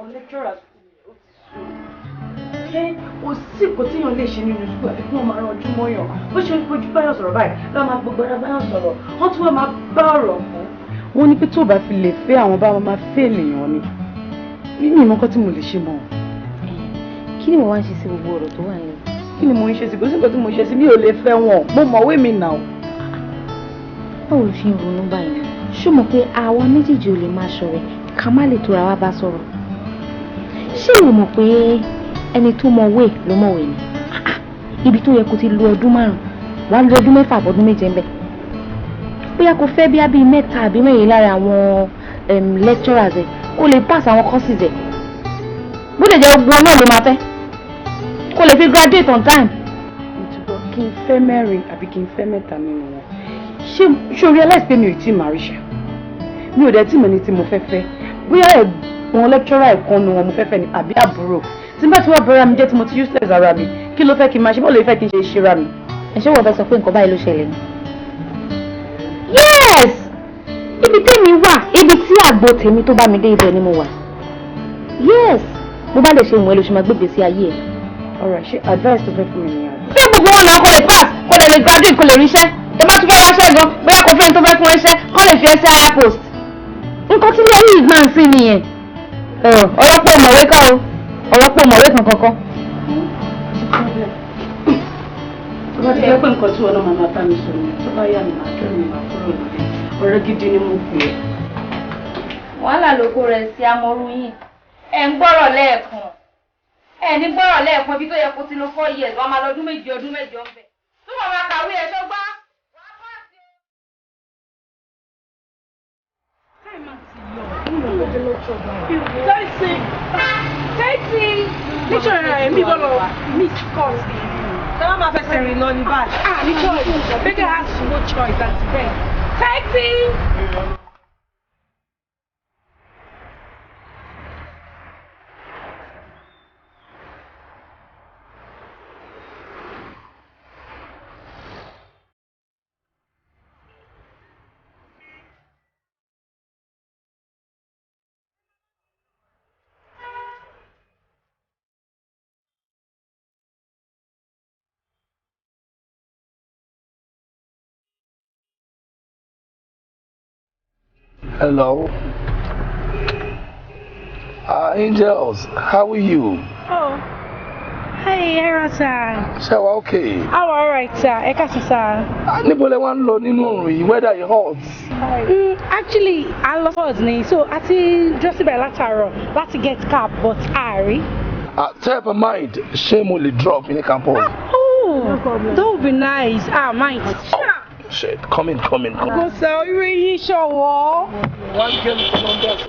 Ọ̀rọ̀ lecturers ó ti sú mi. Kò sí nǹkan téèyàn lè ṣe nínú school àfi kí wọ́n máa ranjú mọ́yàn. Bó ṣe ń fojú báyọ̀ sọ̀rọ̀ báyìí, lọ́wọ́ máa gbogbo ara báyọ̀ sọ̀rọ̀. Wọ́n tún wá máa bá ọ̀rọ̀ kún. Wọ́n ní pé tó bá fi lè fẹ́ àwọn bá wọn máa fail èèyàn ni. Mímì ìmọ̀ nǹkan tí mo lè ṣe mọ́. Kí ni mo wá ń ṣe sí gbogbo ọ̀rọ̀ tó wà nílẹ̀? Kí ni mo ń ṣe sí? Kò sí nǹkan tí mo ṣe sí, mi ò lè fẹ́ wọn. Mo mọ̀wé mi nà. Báwo ló ṣe ń ronú báyìí? Ṣó mọ̀ pé àwa méjèèjì ò lè máa ṣọ̀rẹ́ ká má lè tóra wá bá sọ̀rọ̀? Ṣé ìwọ mọ̀ pé ẹni tó mọ̀wé ló mọ̀wé ni? Ibi tó yẹ kó ti lo ọdún 5, wàá lo ọdún 6 àbọ̀dún 7 ń bẹ̀. Bóyá kò fẹ́ bí abí 3 àbí 4 lára àwọn lecturers ẹ̀ kó lè pass àwọn courses ẹ̀. Bó lè jẹ́ gbogbo náà ló máa fẹ́. Kó lè fi graduate on time. Mo ti gbọ́ kí n fẹ́ 4 àbí kí n fẹ́ 3 nínú wọn. Ṣé o realize pé mi ò tí ì máa ríṣẹ́? Mi ò dẹ̀ tí mo ní tí mo fẹ́ fẹ́. Bóyá ẹ̀gbọ́n lecturer ẹ̀kan nu wọn mo fẹ́ fẹ́ ni àbí àbúrò. Tí n bá ti wá bẹ̀rẹ̀ mi jẹ́ tí mo ti useless ara mi, kí ló fẹ́ kí n máa ṣe? Báwo ló fẹ́ kí n ṣe ṣera mi? Ẹ ṣé wọ́n fẹ́ sọ pé nǹkan báyìí ló ṣẹlẹ̀ ni? Yes! Ibi tèmi wà, ibi tí àgbo tèmi tó bá mi dé ibẹ̀ ni mo wà. Yes! Bó bá lè ṣe ìwọ̀n ẹ ló ṣe máa gbégbé sí ayé ẹ̀. Alright, ṣé advice tó fẹ́ fún mi nìyẹn? Ṣé gbogbo wọn náà kò lè pass, kò lè lè graduate, kò lè ríṣẹ́? Tó bá tún fẹ́ wáṣẹ́ gan, bóyá kò fẹ́ni tó fẹ́ fún ẹṣẹ́, kò lè fi ẹsẹ̀ higher post. Nǹkan tí ilé ayé yìí gbà ń sí nìyẹn. Ọ̀rọ̀ pọ̀ mọ̀wé kọ́ o, ọ̀rọ̀ pọ̀ mọ̀wé kankan kọ́. Tó bá ti jẹ́ pé nǹkan tí wọn náà máa bá mi sọ nìyẹn, tó bá yà mí máa kẹ́rù mi máa kúrò nílé. Ọ̀rẹ́ gidi ni mo pè é. Wàhálà ló kó rẹ̀ sí amọ̀rú yìí. Ẹ̀ ń gbọ́rọ̀ lẹ́ẹ̀kan. Ẹ ní gbọ́rọ̀ lẹ́ẹ̀kan ibi tó yẹ kó ti lo 4 years, wàá máa lọ ọdún 7 ọdún 8 ń bẹ̀. Túbọ̀ máa kàwé ẹ̀ ṣọ́gbá. Taxi! Taxi! Nítorí ẹ̀ mi bọ́lọ̀ miss course. Ṣé wọ́n máa fẹsẹ̀ rìn lọ ní báyìí? Ah, ní choice. Baker has no choice than to beg. Taxi! Hello. Angels, how are you? Oh, hi, hello, sir. Ṣé wàá okay? I'm all right, sir. Ẹ káàsán, sir. Níbo lẹ wá ń lọ nínú òrùn yìí? Weather is hot. Actually, I lọ hot ni. So, a ti dúró síbẹ̀ látàárọ̀ láti get cab, but a rí. Tell my mind, ṣé mo lè drop ní campus? Oh, no problem. That would be nice. Ah, might. Oh, shit. Come in, come in, come in. Kò sọ irú yìí ṣọ̀wọ́. One girl is on desk.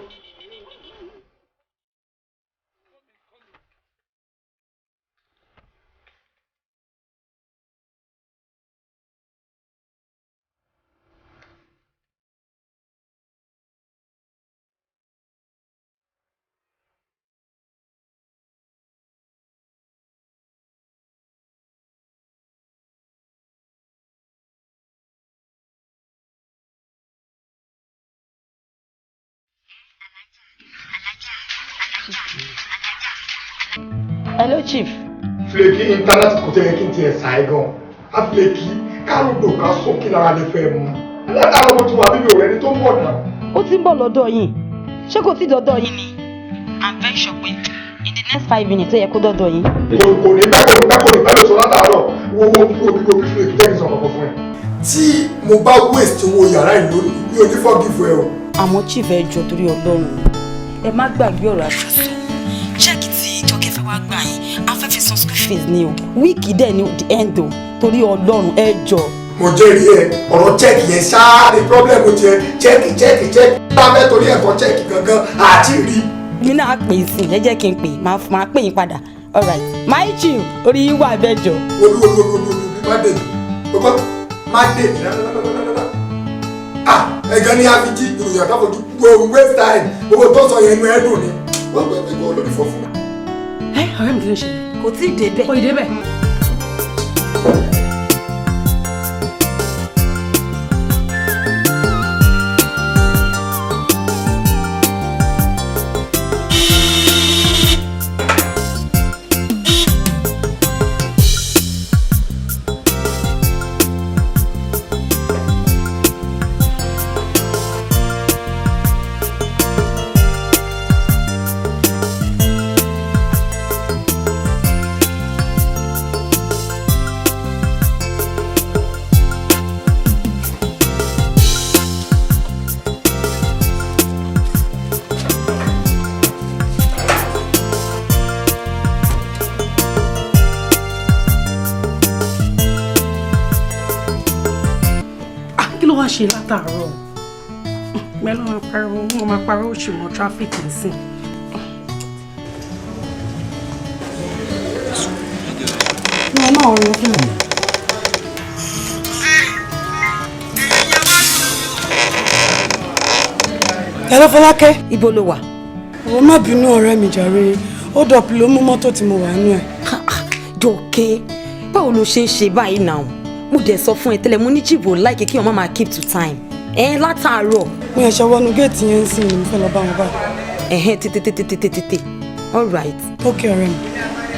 Hello, Chief. Flaky internet kò tẹ́ kí n tiẹ̀ ṣàì gan. A flaky káròdò ká sókè lára lè fẹ́ mu. Látàrọ̀ mo ti wà bíbí ọ̀rẹ́ ni tó ń bọ̀ náà. Ó ti ń bọ̀ lọ́dọ̀ yín. Ṣé kò tí dọ́dọ̀ yín ni? I'm very sure pé in the next 5 minutes ó yẹ kó dọ́dọ̀ yín. Kò ní pẹ́ kò ní pẹ́ kò ní pẹ́ ló sọ látàárọ̀. Wo wo bí wo bí wo bí flaky jẹ́ kí n sọ kankan fún ẹ. Tí mo bá waste owó yàrá ìlú mi ò ní forgive ẹ o. Àmọ́ Chief ẹ jọ̀ọ́ torí Ọlọ́run. Ẹ má gbàgbé ọ̀rọ̀ àṣàṣọ. Ṣẹ́ẹ̀kì tí Jọkẹ́ fẹ́ wá gbà yín, a fẹ́ fi san school fees ni o. Wíìkì dẹ̀ ni the end o, torí Ọlọ́run ẹ jọ̀ọ́. Mo jẹ́rìí ẹ, ọ̀rọ̀ chẹ́ẹ̀kì yẹn ṣáá ni problem tiẹ̀, chẹ́ẹ̀kì chẹ́ẹ̀kì chẹ́ẹ̀kì. Bá fẹ́ torí ẹ̀kọ́ chẹ́ẹ̀kì gangan àti rí. Mi náà pè é sí, ẹ jẹ́ kí n pè, máa pè yín padà. All right, my chief, orí yín wà bẹ́ẹ̀ jọ. Olú olú olú olú má dé mi, gbogbo má dé mi rárá. Ah, ẹ̀gán ni a fi jí ìròyìn àtàfojú gbogbo waste time, gbogbo tó sọ yẹn inú ẹ dùn ni. Wọ́n gbé mi kó lórí fọ́ fún mi. Ẹ ọ̀rẹ́ mi kí ló ṣe? Kò tí ì débẹ̀. Kò ì débẹ̀. ṣe látàárọ̀? Mẹ́lọ́ máa pariwo, wọ́n máa pariwo oṣù mọ́ traffic nsìn. Wọ́n máa rọ fún mi. Hello Fọlákẹ́. Ibo ló wà? Ọ̀rọ̀ má bínú ọ̀rẹ́ mi jàre, ó dọ̀pù ló mú mọ́tò tí mo wà nú ẹ̀. Jọ̀kẹ́, báwo ló ṣe ń ṣe báyìí náà? Mo dẹ̀ sọ fún ẹ tẹ́lẹ̀, mo ní jìbò láìkí kí ọmọ máa keep to time. Ẹ látàárọ̀. Mo ẹ̀ṣẹ̀ wọnú géètì yẹn sí ni mo fẹ́ lọ bá wọn báyìí. Ẹ̀hẹ́n, tètè tètè tètè tètè. All right. Okay ọ̀rẹ́ mi,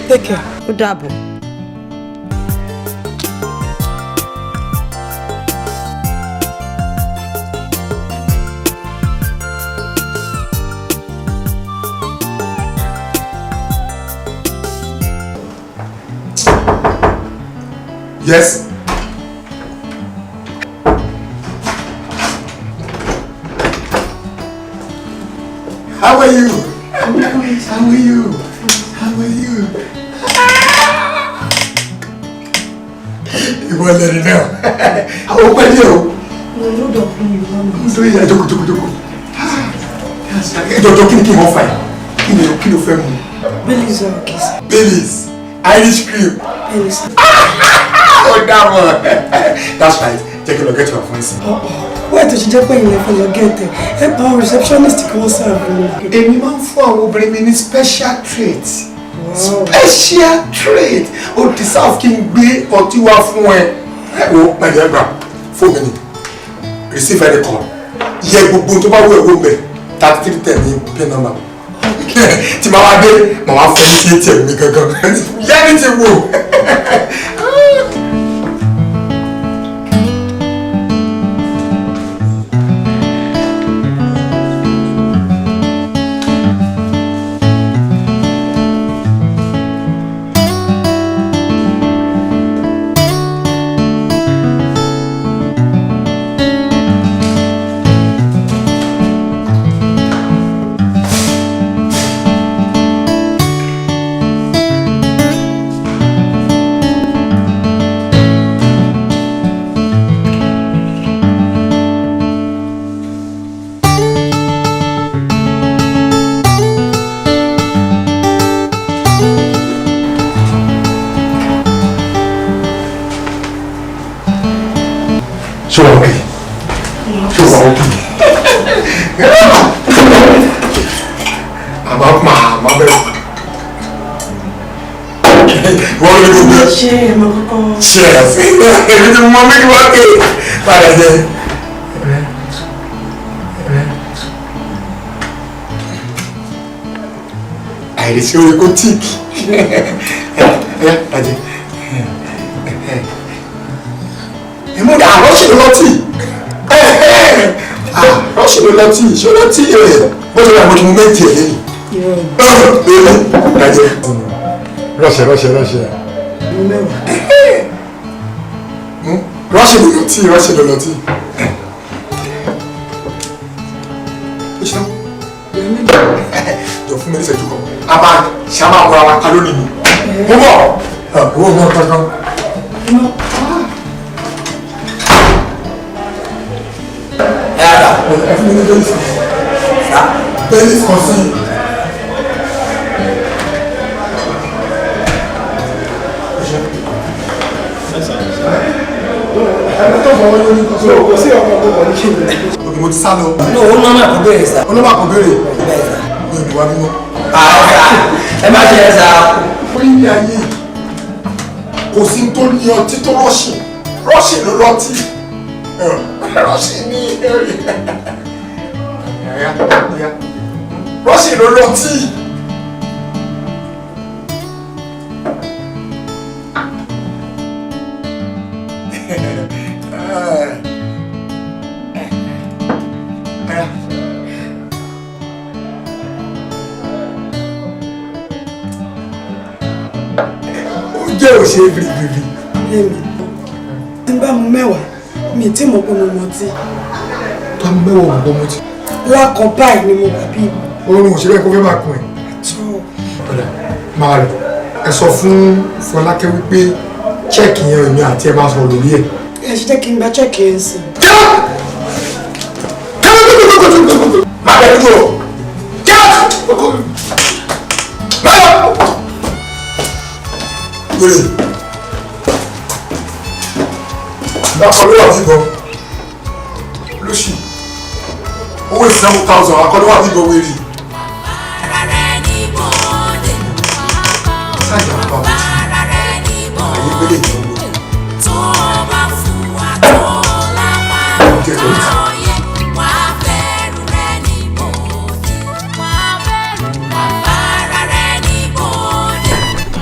take care. Ó dàbọ̀. Yes. How are you? How are you? How are you? Ìwọ lẹ́ni náà. Àwọn ọgbẹ́ ni o. Mo ló dọ̀pù ní ìwọ mi. Nítorí ìyá jókòó jókòó jókòó. Jọjọ kí ni kí n wọ́n fà yìí? Kí ni kí ló fẹ́ mu? Baileys or kiss. Baileys, Irish cream. Baileys. Oh, damn. That's right. Jẹ́ kí n lọ get your phone sí. Wẹ́ẹ̀ tó ṣe jẹ́ pé ìyẹn fẹ́ lọ gẹ̀ẹ́tẹ̀, ẹ bá àwọn receptionist kí wọ́n serve mi. Èmi máa ń fún àwọn obìnrin mi ní special trait. Special trait. Ó deserve kí n gbé ọtí wá fún ẹ. Ẹ wo pẹ̀lú ẹgbà fóònù mi. Receive any call. Yẹ gbogbo tó bá wù ẹ́ wò mẹ́ 3310 ní pin number. Tí màá wá dé, màá wá fẹ́ ní tí ATM mi gangan. Yẹ́nì ti wò. Ṣé wàá òkè? Ṣé wàá òkè? Àmọ́ màá bẹ̀rẹ̀. Wọ́n lè gbogbo ẹ̀. Ṣé ẹ máa kọ́kọ́? Cheers! Èmi ti mọ méjì wá pé padà jẹ. Àìrísí orí kò tíìkì. Ẹ̀yà bàjẹ́. Ìmúdà rọ́ṣì ló lọ́tì. Rọ́ṣì ló lọ́tì. Ṣé lọ́tì rẹ̀? Bó ṣe wà mo ti mú méjì ẹ̀ lẹ́yìn. Lẹ́yìn bàjẹ́. Rọ́ṣẹ̀ rọ́ṣẹ̀ rọ́ṣẹ̀. Rọ́ṣì ló lọ́tì rọ́ṣì ló lọ́tì. Ó ṣe tán. Jọ fún mi ní ìṣẹ́jú kan. A máa ṣe a máa wọra wa ká lónìí ni. Mo bọ̀. Owó mọ́ kankan. Ẹ fún mi ní bẹ́ẹ̀lì kan. Bẹ́ẹ̀lì kan sí. Ẹ tó fọwọ́ lórí kan. Kò sí ọkọ̀ tó wọ̀ ní ṣe ìlú. Òkè mo ti sá lọ. Ní òun náà máa kó béèrè sá. Ó ló máa kó béèrè. Mi ò ní wá mímọ́. Ẹ má ṣe ẹ sá. Orí ilé ayé kò sí tó ní ọtí tó rọ́ṣì. Rọ́ṣì ló lọ́tí. Rọ́ṣì ní ẹ̀rí. Rọ́ṣì ló lọ́tí. Ó jẹ́ òṣèré biribiri. Èmi, tí n bá mu mẹ́wàá, mi tí mo pé mo mọtí. Tó mú mẹ́wàá ògùn mọtí. Lákan báyìí ni mo wà bí. Oorun òṣèré kó fẹ́ máa kun ẹ̀. Tó. Ọ̀dà máa lọ. Ẹ sọ fún Fọlákẹ́ wípé chẹ́ẹ̀kì yẹn èmi àti ẹ máa sọ̀rọ̀ lórí ẹ̀. Ẹ ṣe jẹ́ kí n gba chẹ́ẹ̀kì yẹn sí. Abẹ́dúró jẹ́ báyọ̀ wèrè akọlù wà bíbọ lóṣì owó 7,000 akọlù wà bíbọ wèrè. Sáyà bàbá mi àyè gbélé ìjọba.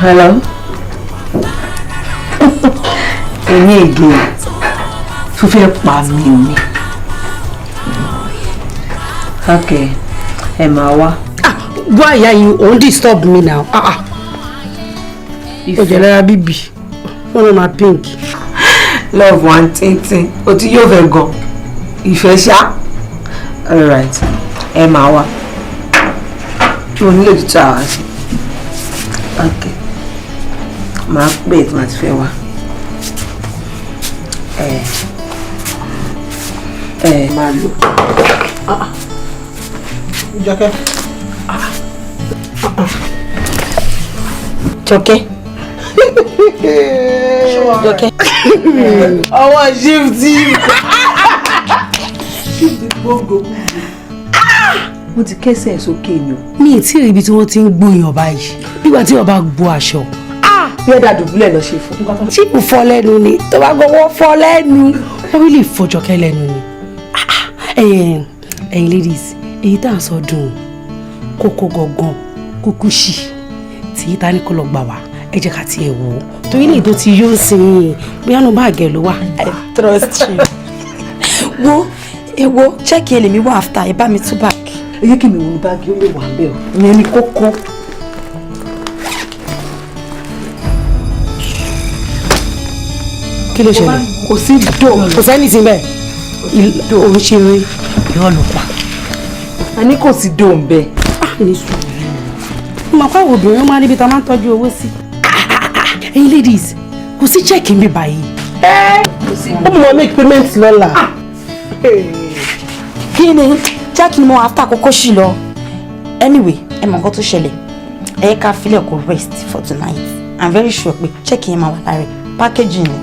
Hello. Èmi ègè tó fẹ́ pa mí ni. Ok, ẹ máa wá. Wá ìyá yìí, òun disturb me now. Ah ah. Ó jẹ́ lára bíbí. Wọ́n lọ máa pink. Love one tíntín, o ti yóò fẹ́ gan. Ìfẹ́ ṣá. Alright, ẹ máa wá. Mo nílò ju 2 hours. Ok, màá pè é tí màá ti fẹ́ wá. Ẹ ẹ máa lò. Jọkẹ́. Jọkẹ́. Jọkẹ́. Ọwọ́ shift. Shift gbogbo. Mo ti kẹ́sẹ̀ sókè ni o. Mi ì tí ì rí ibi tí wọ́n ti ń gbóyàn báyìí. Nígbà tí ọba gbó aṣọ. Bí ẹ̀dá dùbúlẹ̀ lọ ṣe fún. Chief fọ́ lẹ́nu ni, tó bá gbọ́wọ́ fọ́ lẹ́nu. Ó rí lè fọ́ Jọkẹ́ lẹ́nu ni. Ẹ̀yin ẹ̀yin ladies, èyí tá à ń sọ dùn kókó gangan kúkú ṣì tí ta ní kó lọ gbà wá, ẹ jẹ́ ká tiẹ̀ wò ó torí lè tó ti yóò sìn ín bóyá nu báàgì ẹ̀ ló wà. I trust you. Wo ewo check yẹn lèmi wá after ẹ bá mi tú bag. Ẹ jẹ́ kí mi wo báàgì, ó lè wà bẹ́ẹ̀ o. Ìyẹn ni kókó. Kí ló ṣẹlẹ̀? Kò sí dò. Kò sẹ́ni sí bẹ́ẹ̀, òun ṣeré, irọ́ ló pa. A ní kò sí dò ń bẹ́ẹ̀. Ní sùúrù, mo kọ́ àwọn obìnrin máa níbi tá a máa ń tọ́jú owó sí. Ẹ̀yin ladies, kò sí check mi báyìí. Ó mọ̀ make payment lọ́la. Kí ni check ni mo after kókó sí lọ. Anyway, ẹ mọ̀ nǹkan tó ṣẹlẹ̀, ẹ ká filẹ̀ kó rest for tonight. I'm very sure pé check yẹn máa wà lára ẹ̀, packaging ni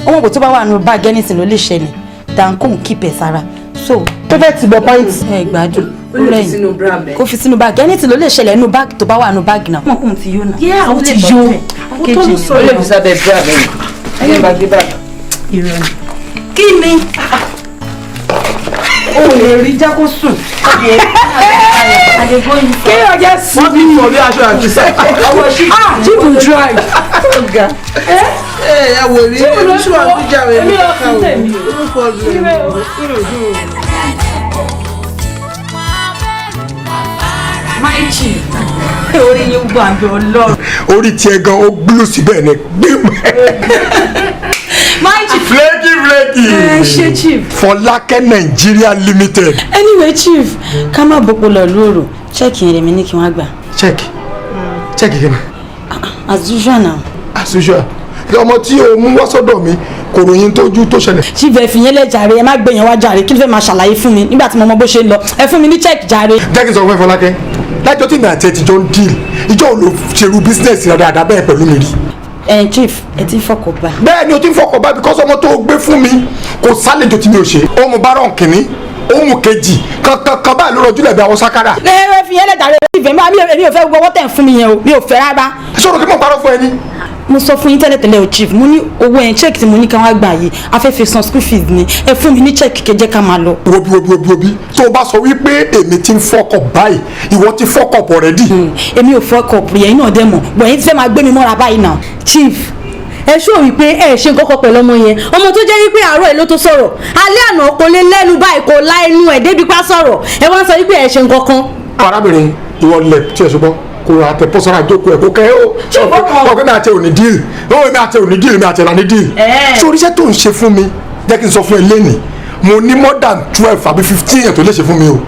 ó mọ̀ pé tó bá wà nínú bag, anything ló lè ṣẹlẹ̀ dankon keep ẹ̀ sára so. Tó fẹ́ ti bọ̀ pint. Ẹ gbádùn. Ó lè fi sínú bra bẹ́ẹ̀. Kó fi sínú báàgì, anything ló lè ṣẹlẹ̀ nínú báàgì tó bá wà nínú báàgì náà. Mọ̀ kóun ti yó náà. Yeah, ó ti yó. Ó tó ló sọ. Ó lè fi sábẹ́ bra bẹ́ẹ̀. Ẹ̀yẹ́ bá gbé bàbá. Irọ́ ni. Kí ni? O lè rí jẹ́ kó sùn. Kí ọjọ́ sùn. Wọ́n ti fọ̀ bí aṣọ àkísà. Ọwọ́ ṣì. Ah, chief will drive. Ọ̀gá. Ẹ ẹ wò rí oṣù àtúnjà rẹ̀ Èmi lọ fún tèmi. No problem. My chief, orí yín gbọ́ àbí ọlọ́run. Orí tiẹ̀ gan ó gbúlù síbẹ̀ ni gbìm. My chief. Flaky flaky. Ẹ ṣé, chief. Fọlákẹ́ Nigeria Limited. Anyway chief, ká má bọ́pọ̀ lọ lóòrò, check yẹn lèmi ní kí wọ́n gbà. Check check kí ni? As usual now. As usual, ọmọ tí o mú wá sọ́dọ̀ mi kò ròyìn tójú tó ṣẹlẹ̀. Chief, ẹ fi yẹn lẹ̀ jàre, ẹ má gbé yẹn wá jàre. Kí ló fẹ́ máa ṣàlàyé fún mi nígbà tí mo mọ bó ṣe ń lọ? Ẹ fún mi ní check jàre. Jẹ́ kí n sọ fún ẹ, Fọlákẹ́, lájọ́ tí mi àti ẹ ti jọ ń deal, ìjọ ò lò ṣerú business dáadáa bẹ́ẹ̀ pẹ̀lú mi rí. Ẹ chief, ẹ ti ń fọkàn bá. Bẹ́ẹ̀ ni, o ti ń fọkàn bá, because ọmọ tó o gbé fún mi kò sálejò tí mi ò ṣe. Ó mu bárọ̀ kìnní, ó mu kejì, kankan kan báyìí ló rọjú lẹ̀ bí àwọn sákárà. Ẹ ẹ fi yẹn lẹ̀ jàre chief, èmi ò fẹ́ gbogbo owó tẹ̀ ń fún mi yẹn o, mi ò fẹ́ rárá. Sọ̀rọ̀ kí mo parọ́ fún ẹ ní. Mo sọ fún yín tẹ́lẹ̀tẹ́lẹ̀ o chief, mo ní owó yẹn, check tí mo ní kí wọ́n gbà yìí, a fẹ́ fi san school fees ni. Ẹ fún mi ní check kẹjẹ ká máa lọ. Wobi wobi wobi wobi, tó o bá sọ wípé èmi ti ń fọkọ̀ báyìí, ìwọ ti fuck up already. Èmi ò fuck up, yẹn náà dẹ̀ mọ̀ bọ̀, yín ti fẹ́ máa gbé mi mọ́ra báyìí náà. Chief, ẹ ṣó wípé ẹ ṣe nǹkan kan pẹ̀lú ọmọ yẹn, ọmọ tó jẹ́ wípé àárọ̀ ẹ̀ ló tó sọ̀rọ̀, alẹ́ àná kò lè lẹ́nu báyìí, kò lá ẹnu ẹ̀ débi pa sọ̀rọ̀, ẹ wá ń sọ wípé ẹ ṣe nǹkan kan. Arábìnrin, ìwọ lẹ tí ẹ ṣùgbọ́n kò rà tẹ pọ́sára jókòó ẹ̀ kó kẹ́ ó ọ̀gbẹ́ mi àti ẹ̀ ò ní deal ó, mi àti ẹ̀ ò ní deal, mi àti ẹ̀ là ní deal. Sórí iṣẹ́ tó ń ṣe fún mi, jẹ́ kí n sọ fún ẹ lẹ́nìí, mo ní more than 12 àbí 15 yẹn tó lè ṣe fún mi o.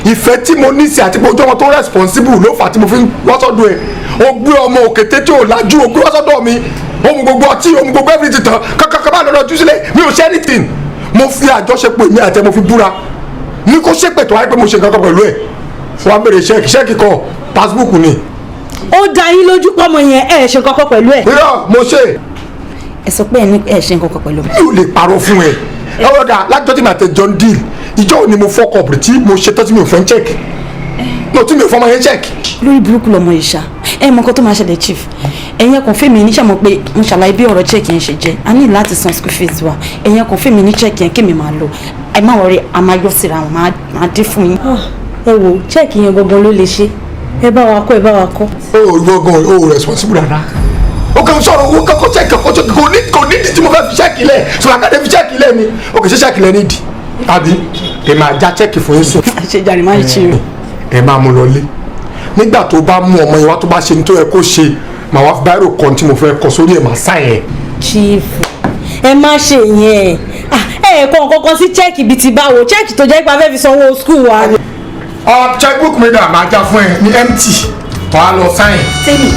Ìfẹ́ tí mo ní sí àti pé ojú ọmọ tó responsible ló fà á tí mo fi ń wá sọ́dọ̀ ẹ̀. O gbé ọmọ òkété tí ò lajú, o gbé wá sọ́dọ̀ mi, ó mu gbogbo ọtí, ó mu gbogbo everything tán, kankan kan bá lọ́dọ̀ ojú sílẹ̀, mi ò ṣe anything. Mo fi àjọṣepọ̀ èmi àti ẹ, mo fi búra. Ní kó ṣépè tó wáyé pé mo ṣe nǹkan kan pẹ̀lú ẹ̀. Wọ́n á béèrè cheque, cheque kọ́, passbook ni. Ó dá yín lójú pọ́mọ yẹn ẹ ṣe nǹkan kan pẹ̀lú ẹ̀. Irọ́, mo ṣe. Ẹ sọ pé ẹ ṣe nǹkan kan pẹ̀lú mi. Mi ò lè parọ́ fún ẹ. Ọ̀rọ̀ dà lájọ́ tí màá tẹ John Deal, ìjọ́ òní mo fọ́kọ̀ pè tí mo ṣe tán tí mi ò fẹ́ cheque. No, tí mi ò fọmọ yẹn cheque. Lórí burúkú lọmọ yìí ṣá. Ẹ mọ nǹkan tó máa ṣẹlẹ̀, chief. Ẹ̀yin ẹ̀kan fèmí ní sàmọ́ pé mo ṣàlàyé bí ọ̀rọ̀ cheque yẹn ṣe jẹ́. A ní láti san school fees wa. Ẹ̀yin ẹ̀kan fèmí ní cheque yẹn kémi máa lọ. Ẹ má worry, a máa yọ síra wọn, máa dín fún yín. Ẹ wo cheque yẹn gangan ló lè ṣe. Ẹ bá wa kọ́, ẹ bá wa kọ́. O gbọ́ngàn o responsible rárá. O kàn sọ̀rọ̀ owó kankan cheque kankan cheque kò ní ìdí tí mo fẹ́ fi cheque lẹ̀. Sọ̀rọ̀ àkàdé fi cheque lẹ̀ ni. O kì í ṣe cheque lẹ̀ nídìí. Àbí ẹ máa já cheque fún yín sùn. Àṣejàre máa ń ṣe o. Ẹ máa mú lọ lé. Nígbà tó bá mú ọmọ yẹn wá tó bá ṣe ní tó yẹ kó ṣe, màá wá fi báírò kan tí mo fẹ́ kọ sórí ẹ̀ máa sign ẹ̀. Chief, ẹ má ṣe yẹn. Ẹ kọ nǹkan kan sí cheque bíi ti báwo, cheque tó jẹ́ pé a fẹ́ fi sanwó school wa ni. Checkbook mi dà, máa já fún ẹ ní empty, wàá lọ sign. Tẹ́lẹ̀.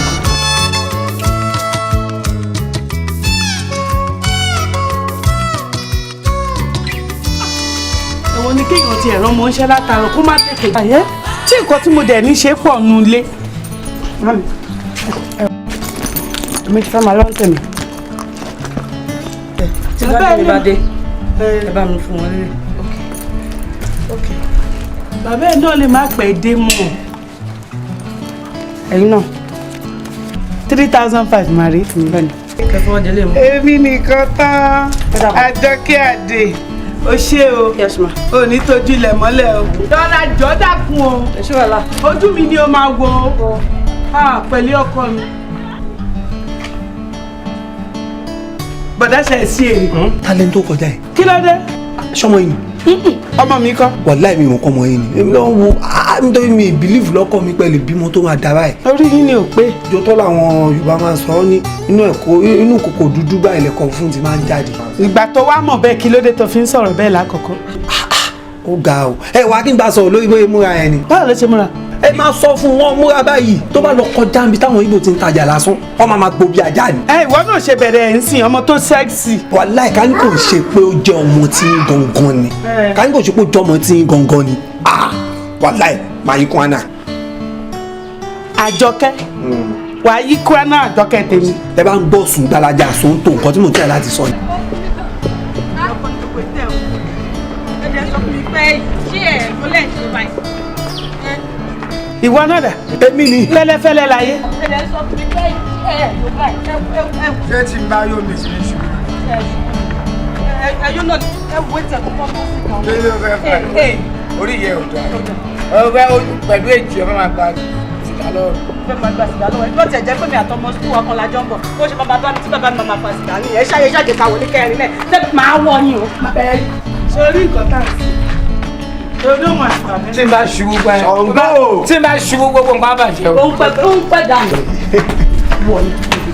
Ẹ̀wọ̀n ni kéèyàn ti ẹ̀rọ mọ́ ń ṣe látara kó má tètè. Àyẹ́ tí nǹkan tí mo dẹ̀ ní ṣe pọ̀ nù lé. Èmi ti fẹ́ máa lọ́n tèmi. Tí bá dé mi bá dé, ẹ bá mi fún wọn lélẹ̀. Bàbá ẹ̀ náà lè má pẹ́ dé mọ́. Ẹ̀yin náà 3,500 máa rí fún mi bẹ́ẹ̀ ni. Èmi nìkan tán, Àjọkẹ́ Àdè, o ṣé o, o ní tójú ilẹ̀ mọ́lẹ̀ o. Dọ́là jọ dákun o, ojú mi ni o máa wo o, pẹ̀lú ọkọ mi. Bọ̀dá ṣe sí èrè. Talent tó kọjá yìí. Kí ló dé? Ṣọmọ yìí ni. Ọmọ mi kọ́. Wàláì mi ò kọ́ ọmọ yìí ni. Èmi náà wo nítorí mi believe lọ́kọ̀ mi pẹ̀lú bímọ tó máa dà báyìí. Orí yín ni ò pé. Jọtọ́ làwọn Yorùbá máa ń sọ ọ́ ní inú ẹ̀kọ́ inú kòkò dúdú báyìí lẹ̀kọ́ fún ti máa ń jáde. Ìgbà tó wá mọ̀ bẹ́ẹ̀ kí ló dé tó fi ń sọ̀rọ̀ bẹ́ẹ̀ lákọ̀ọ́kọ́? Ó ga o. Ẹ wàá kí n bá sọ̀rọ̀ lórí bóyá múra ẹ ni. Báwo ló ṣe múra? Ẹ máa sọ fún wọn múra báyìí tó bá lọ kọjá níbi táwọn Ìgbò ti ń tajà lásán wọn máa máa gbó bí ajá ni. Ẹ ìwọ náà ṣe bẹ̀rẹ̀ ẹ̀ ń sìn ọmọ tó sẹ́ksì. Wàláì ká ní kò ṣe pé ó jẹ́ ọmọ tí ń gangan ni. Ká ní kò ṣe pé ó jẹ́ ọmọ tí ń gangan ni. Wàláì máa yí kwana. Àjọkẹ́ wàá yí kwana Àjọkẹ́ tèmi. Ẹ bá ń gbọ́ sùn gbalaja sùn tó nǹkan tí mò ń tẹ̀ láti sọ ni. Ìwọ náà dà. Èmi ni. Fẹ́lẹ́fẹ́lẹ́ láyé. Ṣé tí n bá yóò mi sí ní ṣubú? Ẹyọ náà ẹ wo ètò ẹ̀kọ́ fún ọkọ̀ Ṣé ló fẹ́ fẹ́? Orí yẹ ò dáa. Ọ̀rẹ́ pẹ̀lú èjì ọ̀fẹ́ máa gba sìgá lọ́wọ́. Fẹ́ máa gba sìgá lọ́wọ́. Bó tiẹ̀ jẹ́ pé mi àtọmọ sukùl wa kan la jọ ń bọ̀. Bó ṣe bàbá mi tí bàbá mi máa fa sìgá nìyẹn. Ẹ ṣáyé ṣáàjẹ ká wọlé kẹrin náà. Ṣé máa wọ yín o? Sórí nǹkan tá à ń sè. Tí n bá ṣubú gbá ẹ. Tí n bá ṣubú gbogbo nǹkan á bàjẹ́ o. Ó ń pẹ́ dànù.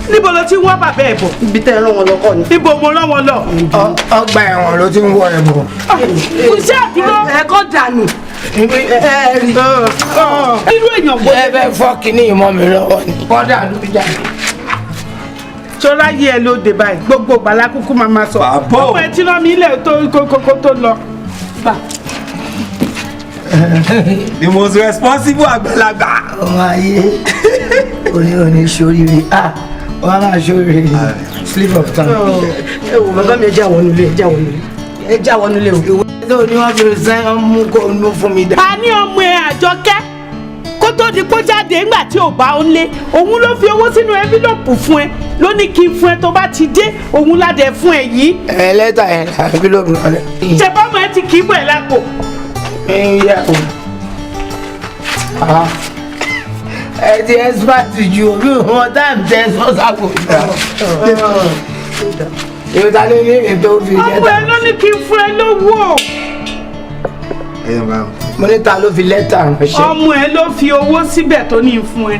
Níbo ló ti ń wá bàbá ẹ̀ bọ̀? Ibi tẹ́ ẹ rán wọn lọ kọ́ ni. Ibo mo rán wọn lọ? Ọgbà ẹ̀wọ̀n ló ti ń wọ ẹ̀ bọ̀. Kò sí àdúró. Ẹ̀kọ́ dànù. Irú èèyàn wo. Ẹ fẹ́ fọ́ kínní ìmọ̀ mi lọ́wọ́ ni. Kọ́dà ló fi jáde. Ṣọlá yí ẹ lóde báyìí, gbogbo ìgbàlá kúkú máa ma sọ. Ọmọ ẹ tí rán mi ilẹ̀ tó kókó tó lọ. The most responsible àgbàlagbà. Ọmọ ayé oní oní ṣoríire ah wọ́n máa ṣoríire slip of tongue. Ẹ wo bàbá mi, ẹ já wọnú ilé, ẹ já wọnú ilé, ẹ já wọnú ilé o. Ìwé tó ní wọ́n fi sẹ́ ń mú kó nú fún mi dá. A ní ọmọ ẹ Àjọkẹ́ kó tó di kó jáde ńgbà tí ò bá ó lé òun ló fi owó sínú ẹ́ńfílọ́pù fún ẹ ló ní kí n fún ẹ tó bá ti dé òun ládẹ fún ẹ yìí. Ẹ lẹ́tà ẹ̀ ẹ́ńfílọ́pù náà lẹ. Ṣé bọ́mọ ẹ ti kì í bọ̀ ẹ́ lápò? Ẹ ti expert ju omi wọn táìmù tẹ sọ́sàkó. Èyí ta ló ní èmi tó fi lẹ́tà. Ọmọ ẹ ló ní kí n fún ẹ lówó. Mo ní ta ló fi lẹ́tà ránṣẹ́. Ọmọ ẹ ló fi owó síbẹ̀ tó ní fún ẹ.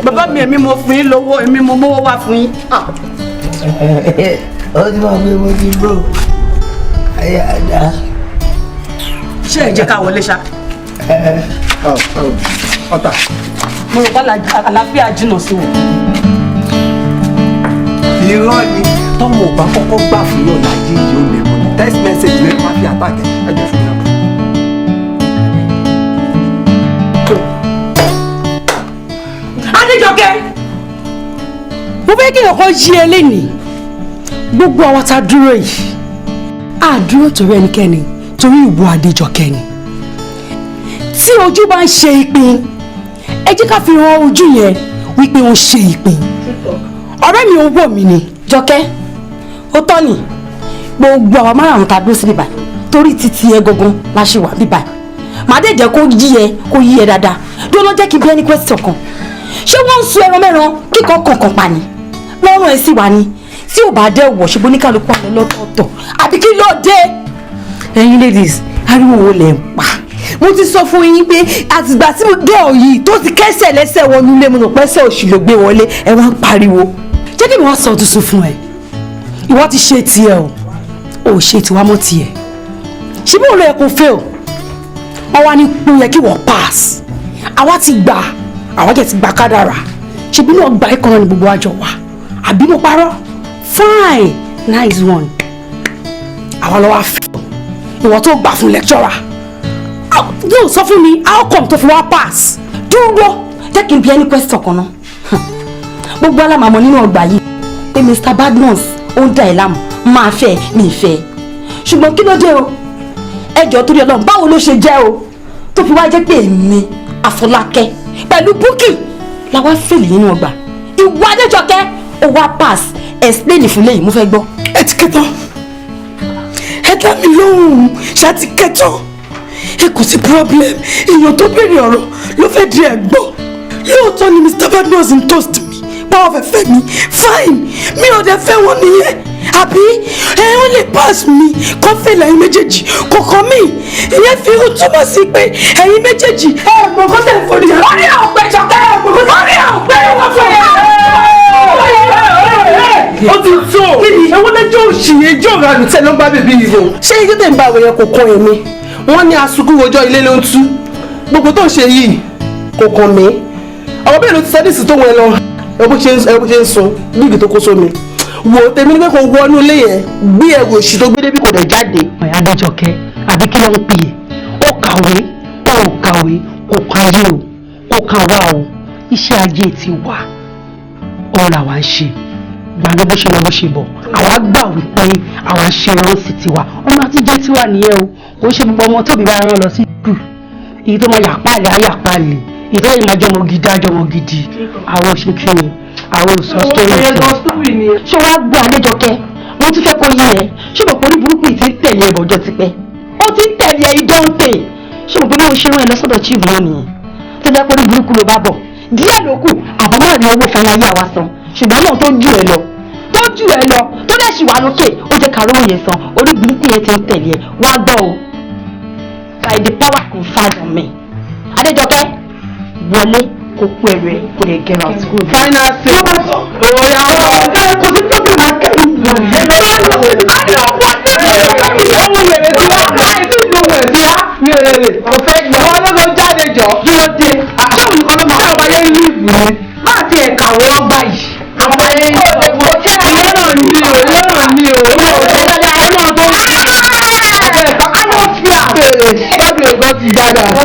Bàbá mi, èmi mo fún yín lówó, èmi mo mówó wá fún yín. Ó ti mọ̀ pé mo ti bro. Ayé àdá. Ṣé ẹ jẹ́ ká wọlé ṣá? Ọ̀tà. Mo rò pé àlàáfíà jìnnà sí wọn. Irọ́ ni tọ́mọ ò bá kọ́kọ́ gbà fún yàn láyé yìí ó lè mọ̀ ní text message lẹ́nu máa fi àtàkẹ́ ẹjọ́ fún mi náà. Mo fẹ́ kí ọkọ yí ẹ lénìí. Gbogbo àwa tá a dúró yìí, a dúró torí ẹnikẹ́ni, torí ìwọ Adéjọkẹ́ ni. Tí ojú bá ń ṣe ìpín, ẹ jẹ́ ká fi hàn ojú yẹn wípé ó ń ṣe ìpín. Ọ̀rẹ́ mi ò wọ̀ mí ni. Jọkẹ́, ó tọ́ ni gbogbo àwa márùn-ún ta dúró sí bíbá torí títí ẹ gangan la ṣe wà bíbá. Màá dé jẹ́ kó yí ẹ, kó yí ẹ dáadáa. Dúró, jẹ́ kí n bí ẹni question kan. Ṣé wọ́n ń sun ẹran mẹ́ran kíkọ́ kọ̀ọ̀kan pa ni? Lọ́rùn ẹ̀ sì wà ní. Tí ò bá dẹ́ wọ̀, ṣe bóníkàlùkù àlọ́ lọ́tọ̀ọ̀tọ̀, àbí kí ló dé? Ẹ̀yin ladies, ariwo wo lẹ̀ ń pa? Mo ti sọ fún yín pé àtìgbà tí mo gẹ́ òyì tó ti kẹ́sẹ̀ lẹ́sẹ̀ wọnú ilé, mo rò pẹ́sẹ̀ òṣì ló gbé wọlé, ẹ wá ń pariwo. Jẹ́ kí mi wá sọ tuntun fún ẹ. Ìwọ ti ṣe tiẹ̀ o, ò ṣe tiwa mọ́ tiẹ̀. Ṣé bí òun ló yẹ kó fail? Wọ́n wá ní pé ó yẹ kí wọ́n pass. Àwa ti gbà, àwa jẹ́ ti gbà kádàrà. Ṣé bí náà gbà ìkànnì ní gbogbo àjọ wa? Àbí mo parọ́? Fine, nice one. Àwa lọ wá fail. Ìwọ tó gbà fún lecturer, yóò sọ fún mi how come tó fi wá pass? Dúró, jẹ́ kí n bi ẹni question kan náà. Gbogbo alámàmọ́ nínú ọgbà yìí pé Mr. Badmus ó ń dà ẹ́ láàmú, máa fẹ́ mi fẹ́, ṣùgbọ́n kí ló dé o? Ẹ jọ̀ọ́, torí Ọlọ́run, báwo ló ṣe jẹ́ o tó fi wá jẹ́ pé èmi Àfọlákẹ́ pẹ̀lú Búkì la wá fail nínú ọgbà, ìwọ Adéjọkẹ́ ó wá pass? Explain fún lẹ́yìn, mo fẹ́ gbọ́. Ẹ ti kẹtàn, ẹ dá mi lóhùn. Ṣá ti kẹtàn? Ẹ kò sí problem. Èèyàn tó béèrè ọ̀rọ̀ ló fẹ́ di ẹ̀ gbọ́. Lóòótọ́ ni Mr. Badmus ń toast mi báwọn fẹ́ fẹ́ mi. Fine, mi ò dẹ̀ fẹ́ wọn nìyẹn, àbí? Ẹ ó lè pass mi kó fẹ́ lẹ́yìn méjèèjì kọ̀ọ̀kan mi. Ìyẹn fi ó túmọ̀ sí pé ẹ̀yin méjèèjì ẹ mọ̀ kó tẹ̀ fòdì. Wọ́n ní àwọn pé Jọkẹ́, wọ́n ní àwọn pé wọ́n fẹ́. Ó ti tó. Ewu lẹ́jọ́ òṣì, ẹjọ́ ìranù tẹ̀ ló ń bá bèbí yìí o. Ṣé ijó tẹ̀ ń bá àwọn yẹn kò kan èmi? Wọ́n ní asunkún rojọ́, ilé ló ń tú. Gbogbo tó ń ṣe yìí kò kàn mí. Àwọn bẹ́ẹ̀ ló ti sẹ́dísì tó wọn lọ. Ẹ bó ṣe ń sun bíìgì tó kó sómi. Wò ó, tèmi ní pé kò wọnú ilé yẹn, gbé ẹrù òṣì tó gbé débi, kò dẹ̀ jáde. Adéjọkẹ́, àbí kí ló ń pè é? Ó kàwé, ó kàwé, kò kan ayé o, kò kan wá o. Iṣẹ́ ajé ti wà, òun làwa ń ṣe. Gbàgbé bó ṣe lọ, bó ṣe bọ̀, àwa gbà wípé àwa ṣe ọ̀rọ̀ sí tiwa. Ọmọ àtijọ́ tiwa nìyẹn o. Kò ṣe gbogbo ọmọ tóbi bá rán lọ sí skul, èyí tó máa yà pàlè á yà pàlè, èyí tó yẹ máa jọmọ gidi á jọmọ gidi. Àwọn ò ṣe kí ni, àwọn ò sọ story. Ṣé wàá gbọ́, Adéjọkẹ́? Mo tún fẹ́ kó yé ẹ. Ṣé mo pé orí burúkú yìí ti ń tẹ̀lé ẹ bọ̀jọ́ tipẹ́? Ó ti ń tẹ̀lé ẹ ìdọ́ǹtè. Ṣé mo pé bí mo ṣe rán ẹ lọ sọ́dọ̀ chief náà nìyẹn, tó jẹ́ pé orí burúkú ló bá bọ̀? Díẹ̀ ló kù àbámọ̀ rí owó fẹ́ láyé àwa san, ṣùgbọ́n náà tó jù ẹ lọ, tó jù ẹ lọ, tó dẹ̀ ṣì wà lókè, ó jẹ́ kàró yẹn san. Orí burúkú yẹn ti ń tẹ̀lé ẹ. Wá gbọ́ o, by the power conferred on me, Adéjọkẹ́, wọlé, kó kú ẹrù ẹ, kó lè get out. Final say. Oya ẹ kò sí tó máa kẹ́rù. Ohun wèrè tí wọ́n ohun ẹ̀ tí wá wèrè. Kò fẹ́ gbọ́. Wọ́n ló lọ jáde jọ. Kí ló dé? Ṣé òun nìkan ló máa ṣe àbáyé ń líìfù ni? Má ti ẹ̀ kàwé ọgbà yìí. Àbáyé ń líìfù. Ìwọ náà ní o, ìwọ náà ní o. Ìwọ náà tó ń bèrè. Bábìlì gan ti gbàdà. Àwọn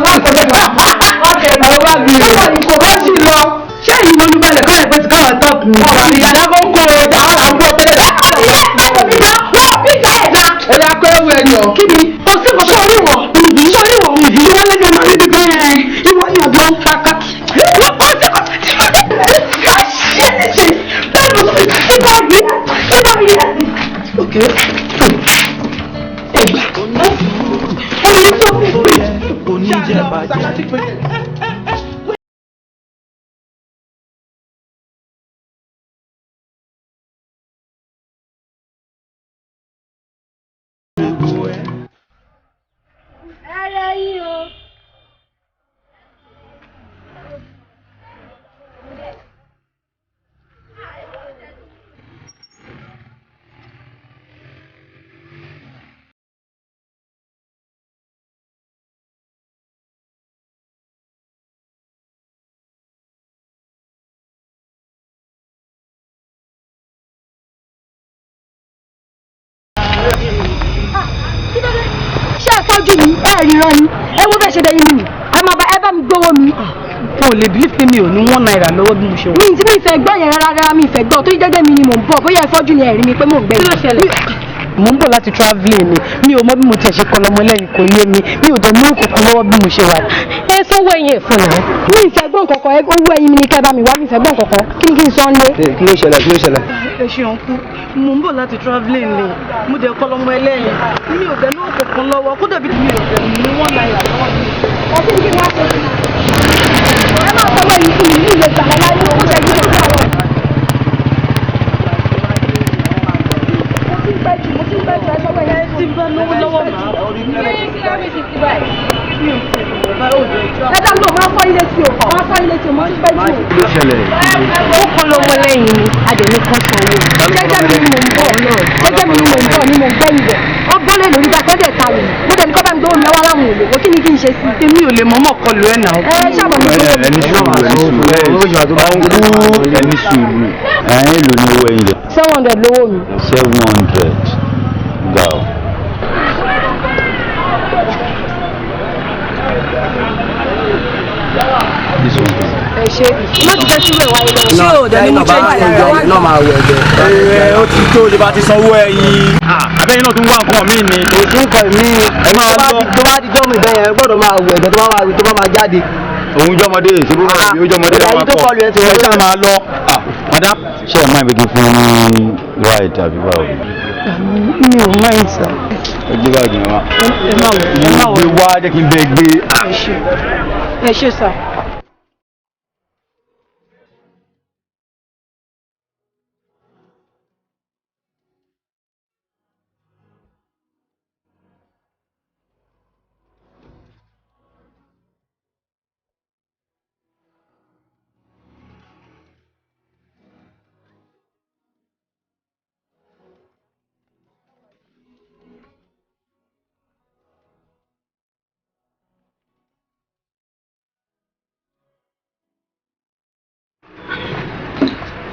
bábìlì. Kò bá sì lọ. Ṣé ìlú olúbalẹ̀ kọ́ ẹ̀ pé ti káwọn tọ́pù ni? Ìyàrá kó kó o, àwọn là ń kó tẹ́lẹ̀. Wọ́n bí ìjà ẹ̀dá. Ó yà kó ewu ẹ̀yọ̀. Kí ni? Kò sí kò sórí wọ̀. Sórí wọ̀. Ìwọ lẹ́nu ọmọ rí bíbẹ́ ẹ̀, ìwọ ni ọ̀dọ́ ń fa ká. Wọ́n kọ́ sí kò tí wọ́n ti ṣe é ṣe. Bẹ́ẹ̀ ló sì ti bá rí ti bá rí ẹ̀. Okay. Ẹgbà. Ẹni tó fi Oníjẹ̀bàjẹ́. Ẹrẹ yín o. Ṣé ẹ fọ́jú mi? Ẹ ríran ni? Ẹ wo bẹ́ẹ̀ ṣe dẹ́yìn mi. Ẹ máa bá ẹ bá mi gbówó mi. Wọn ò lè believe pé mi ò ní ₦1 lọ́wọ́ bí mo ṣe wà. Mi tí mi fẹ́ gbọ́ yẹn rárá rárá, mi fẹ́ gbọ́ tó jẹ́jẹ́ mi ni mò ń bọ̀, bóyá ìfọ́jú ni ẹ̀rí mi pé mò ń gbẹ. Kí ló ṣẹlẹ̀? Mò ń bọ̀ láti travelling ni, mi ò mọ bí mo tiẹ̀ ṣe kọlọmọ lẹ́yìn, kò yé mi, mi ò dẹ̀ mú kòkó lọ́wọ́ bí mo ṣe wà. Ẹ sanwó ẹyin ẹ̀ fún mi. Mi ìfẹ́ gbọ́ nǹkankan, owó ẹyin mi ni kẹ́ bá mi wá, mi ìfẹ́ gbọ́ nǹkankan, kí ni kí n sọ ń lé. Kí ló ṣẹlẹ̀? Kí ló ṣẹlẹ̀? Ẹ ṣe ọ̀nkú, mò ń bọ̀ láti travelling ni, mo dẹ̀ kọlọmọ ẹlẹ́yìn, mi ò dẹ̀ ní òkòkò lọ́wọ́, kódà bí mi ò dẹ̀ mú ₦1 lọ́wọ́ mi. Ọtí ni kí n wá ṣe. Ẹ máa sọ wọ́n yìí fún mi ní ìlẹ̀ gbàgbọ́ láyé, ó ṣe yí lójú àwọn. Mo ti ń pẹ́ jù, mo ti ń pẹ́ jù, ẹ sọ wọ́n yẹn. Tí bá lówó lọ́wọ́ màá. Ẹ dá mi lò, máa fọ́ ilé tí o, máa fọ́ ilé tí o, mo ti ń pẹ́ jù. Kí ló ṣẹlẹ̀? Ó kọ́ lọ́mọ lẹ́yìn ni, adẹ̀ ní kán sanwó. Jẹ́jẹ́ mi ni mò ń bọ̀ náà, jẹ́jẹ́ mi ni mò ń bọ̀ ni mò ń gbẹ́yìn bọ̀. Ó gbólé lórí bá kọ́dẹ̀ ta lè. Mo dẹ̀ ní kọ́ bá mi gbówó mi lọ́wọ́ láwọn òlò, kí ni kí n ṣe sí? Èmi ò lè mọ̀ọ́mọ̀ kọlù ẹ̀ náà. Ẹ ṣàbọ̀ mi. Ẹni sùúrù, ẹni sùúrù, ẹni sùúrù. Ẹ̀yin èlò ni owó ẹyin jẹ? 700 lówó mi. 700 ga o. This one. Ẹ ṣe má ti fẹ́ sílẹ̀ wáyé lọ́wọ́. Ṣé o dẹ̀ ní mú change lára? Náà máa wẹ̀ jẹ. Ẹ ó ti tó ìjọba ti sanwó ẹyin. Àbẹ́yìn náà tún wá nǹkan míì ni. Kò sí nǹkan míì. Ẹ máa lọ. Tó bá di jọ́mù ìbẹ́ yẹn gbọ́dọ̀ máa wẹ̀ jẹ tó bá máa jáde. Òun jọmọdé ìṣubú rẹ̀ bí ó jọmọdé Ìyá yìí tó kọlu ẹ ti Ẹ ṣáà máa lọ. Madam. Ṣé ẹ máa bẹ kí n fún un ní ride àbí báwo? Mi ò mind sir. Ẹ gbé báàgì yẹn wá. Ẹ má wọ, ẹ má wọ. Gbé wá jẹ́ kí n bẹ gbé. Ẹ ṣe, ẹ ṣe sir.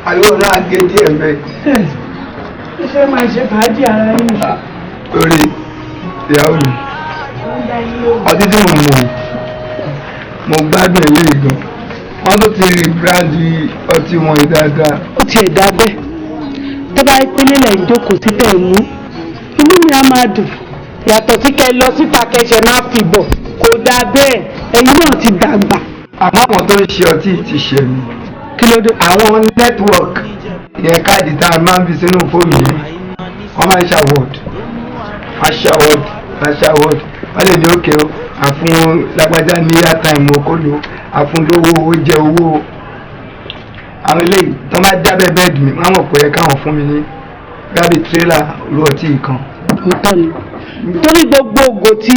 Àyọ̀ náà gé díẹ̀ mẹ́. Ṣé máa ṣe fàájì ara yín? Torí ìyàwó mi, ọtí tí mo mú, mo gbádùn eléyìí gan. Wọ́n tó ti rí bíráǹdì ọtí wọn yìí dáadáa. Ó tiẹ̀ dá bẹ́ẹ̀. Tó bá pé nílẹ̀ ìjókòó sí tẹ̀ mú, inú mi á máa dùn. Yàtọ̀ sí kẹ lọ síta kẹsẹ̀ máa fi bọ̀, kò dáa bẹ́ẹ̀. Ẹ̀yin náà ti dàgbà. Àmọ́ àwọn tó ń ṣe ọtí ti ṣe mí. Kí ló dé? Àwọn network yẹn, káàdì tá a máa ń fi sínú fóònù yẹn, wọ́n máa ń ṣàwọ́d, aṣàwọ́d, aṣàwọ́d. Wọ́n lè ní òkè o, àfún lágbájá ní airtime o kó lò, àfún lówó ó jẹ owó o. Àwọn eléyìí tó máa jábẹ́ bẹ́ẹ̀dì mi, wọ́n mọ̀ pé ẹ káwọn fún mi ní rábì tírélà ru ọtí kan. Òótọ́ ni. Torí gbogbo ògò tí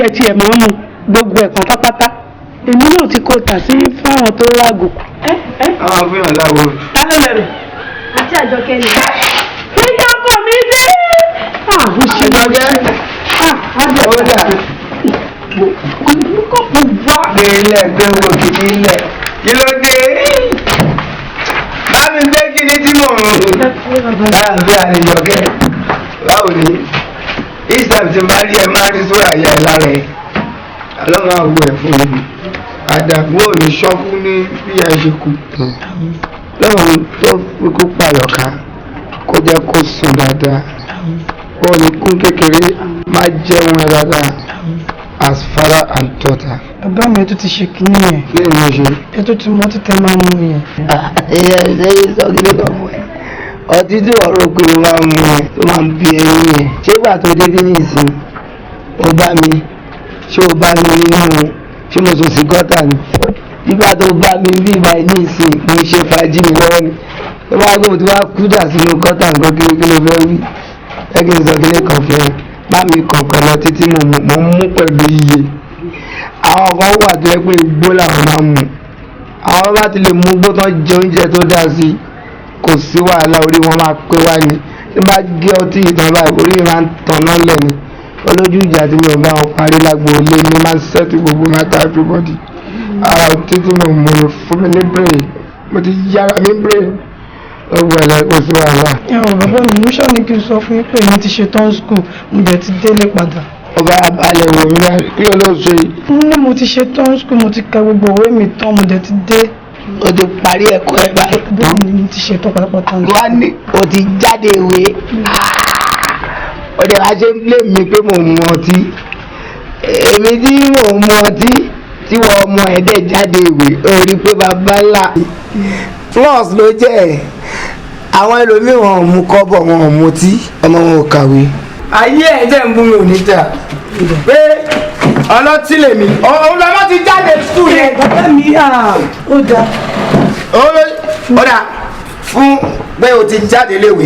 ẹ tiẹ̀ máa ń mu, gbogbo ẹ̀ kan pátápátá, èmi náà ti kó tà sí fáwọn tó rágò. Àwọn afihàn láwo. Ta ló lẹ̀rù? Àti Àjọkẹ́ ni. Ìyá ọkọ mi dé. Àjọkẹ́. Ó dà. Gbé ilẹ̀ gbé wo kìíní ilẹ̀. Kí ló dé? Bá mi gbé kìíní tí mò ń rùn. Láàbí àlejòkẹ́. Báwo ni? Each time tí n bá rí ẹ máa rí sórí àyà ẹ lára ẹ. Àlọ́ máa wù ẹ̀ fún mi. Àdàgbò ò ní ṣọ́kú ní bí ẹ ṣe kú. Lọ́run tó fi kó pààyàn ká kó jẹ́ kó sùn dáadáa. Ó ní kún kékeré má jẹun ẹ dáadáa as father and daughter. Bàbá mi, tó ti ṣe kínní yẹn. Kí ni mo ṣe? Ẹ tó ti mọ títẹ máa ń mú yẹn. Ẹ ṣe é sọ kí ló kàn fún ẹ. Ọtí tí ọ̀rọ̀ pé mo máa ń mu yẹn tó máa ń bí ẹyin yẹn. Ṣé ìgbà tó dé bí nìsín? Ó bá mi, ṣé o bá mi nínú, ṣé mo sùn sí gọ́tà ni? Nígbà tó bá mi bí ìgbà yìí nìsín, mo ṣe fàájì mi lọ́wọ́ ni. Tó bá gbọ́ tó bá kú dà sínú gọ́tà nǹkan kí ló fẹ́ wí? Ẹ kí n sọ kí lè kàn fún ẹ. Bá mi kàn pẹ̀lú ọtí tí mo mú, mo ń mú pẹ̀lú iye. Àwọn kan wà tó yẹ pé igbó làwọn máa ń mu. Àwọn bá ti lè mú igbó tán jẹ oúnjẹ tó dáa sí, kò sí wàhálà, orí wọn máa pé wá ni. Tí n bá gé ọtí ìtàn báyìí, orí mi máa ń tanná lẹ̀ ni. Olójú ìjà tí mi ò bá wọn parí lágbo ilé mi máa ń sẹ́tù gbogbo matter everybody. Ara ọtí tí mo mú ni fún mi ní brain. Mo ti yára mi brain. Ó gbọ́dọ̀ kò sí wàhálà. Ẹ ò bàbá mi, mo ṣáà ní kí n sọ fún yín pé èmi ti ṣe tán school, mo dẹ̀ ti délé padà. Ọba abalẹ̀ wò mí báyìí, kí ló ló ṣe yìí? Mo ní mo ti ṣe tán school, mo ti ka gbogbo òwe mi tán, mo dẹ̀ ti dé. O ti parí ẹ̀kọ́ ẹ̀ báyìí. Bẹ́ẹ̀ ni, mo ti ṣe tán pátápátá. Wá ní o ti jáde ìwé. O dẹ̀ wá ṣe ń blame mi pé mò ń mu ọtí. Èmi tí mò ń mu ọtí tí wọ́n ọmọ ẹ̀ dẹ̀ jáde ìwé, o rí pé bàbá ńlá. Plus ló jẹ́ ẹ̀. Àwọn ẹlòmíì wọn ò mu kọ́bọ̀, wọn ò mutí, ọmọ wọn ò kàwé. Ayé ẹ̀ jẹ́ ń bú mi ò ní tà pé ọlọ́tí lèmi, òun lọ́mọ ti jáde skul yẹn. Bàbá mi, ó dáa. Ó dà fún pé o ti jáde léwe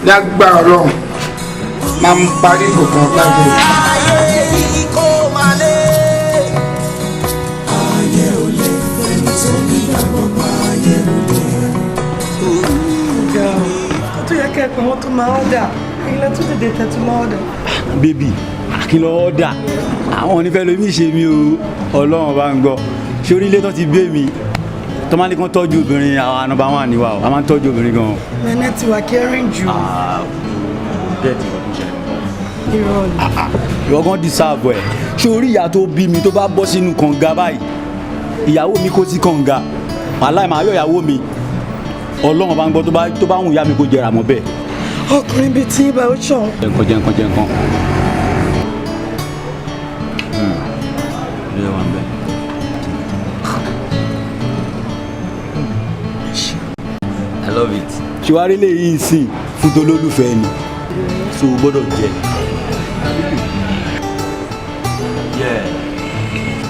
ní agbára Ọlọ́run, máa ń parí ìgò kan lábẹ́. Ayé yìí kò máa lé. Ayé ò lè fẹ́ni tó ní ìgbàgbọ́ pa ayé ò lè. Tó yẹ kẹ́ ẹ pé wọ́n tó máa ọ̀dà ilẹ̀ tó tètè tẹ̀tù máa ọ̀dà. Baby, kí ló ọ̀dà? Àwọn onífẹ́ lomi ṣe mí o, Ọlọ́run bá ń gbọ́. Sórí ilé tó ti gbé mi, tó máa ní kán tọ́jú obìnrin, àwọn ànàbà wọn àníwá o, a máa ń tọ́jú obìnrin gan-an. Mẹ́nẹ́ ti wà kẹrin jù. Bẹ́ẹ̀ ti wà tó ń ṣẹlẹ̀. Irọ́ ni. Ìwọ gan deserve ẹ̀. Sórí ìyá tó bí mi tó bá bọ́ sínú kànga báyìí, ìyàwó mi kó sí kànga, wàláì màá yọ ìyàwó mi. Ọlọ́run bá ń gbọ́, tó bá wùn ìyá mi kó jẹrà mọ́ bẹ́ẹ̀. Ọkùnrin bíi tí ibà ó ṣàn. Jẹ nǹkan, jẹ nǹkan, jẹ nǹkan. Ilé wa ń bẹ. I love it. Ṣé lè yí ìsìn fún tolólùfẹ́ ni? So o gbọ́dọ̀ jẹ. Yeah,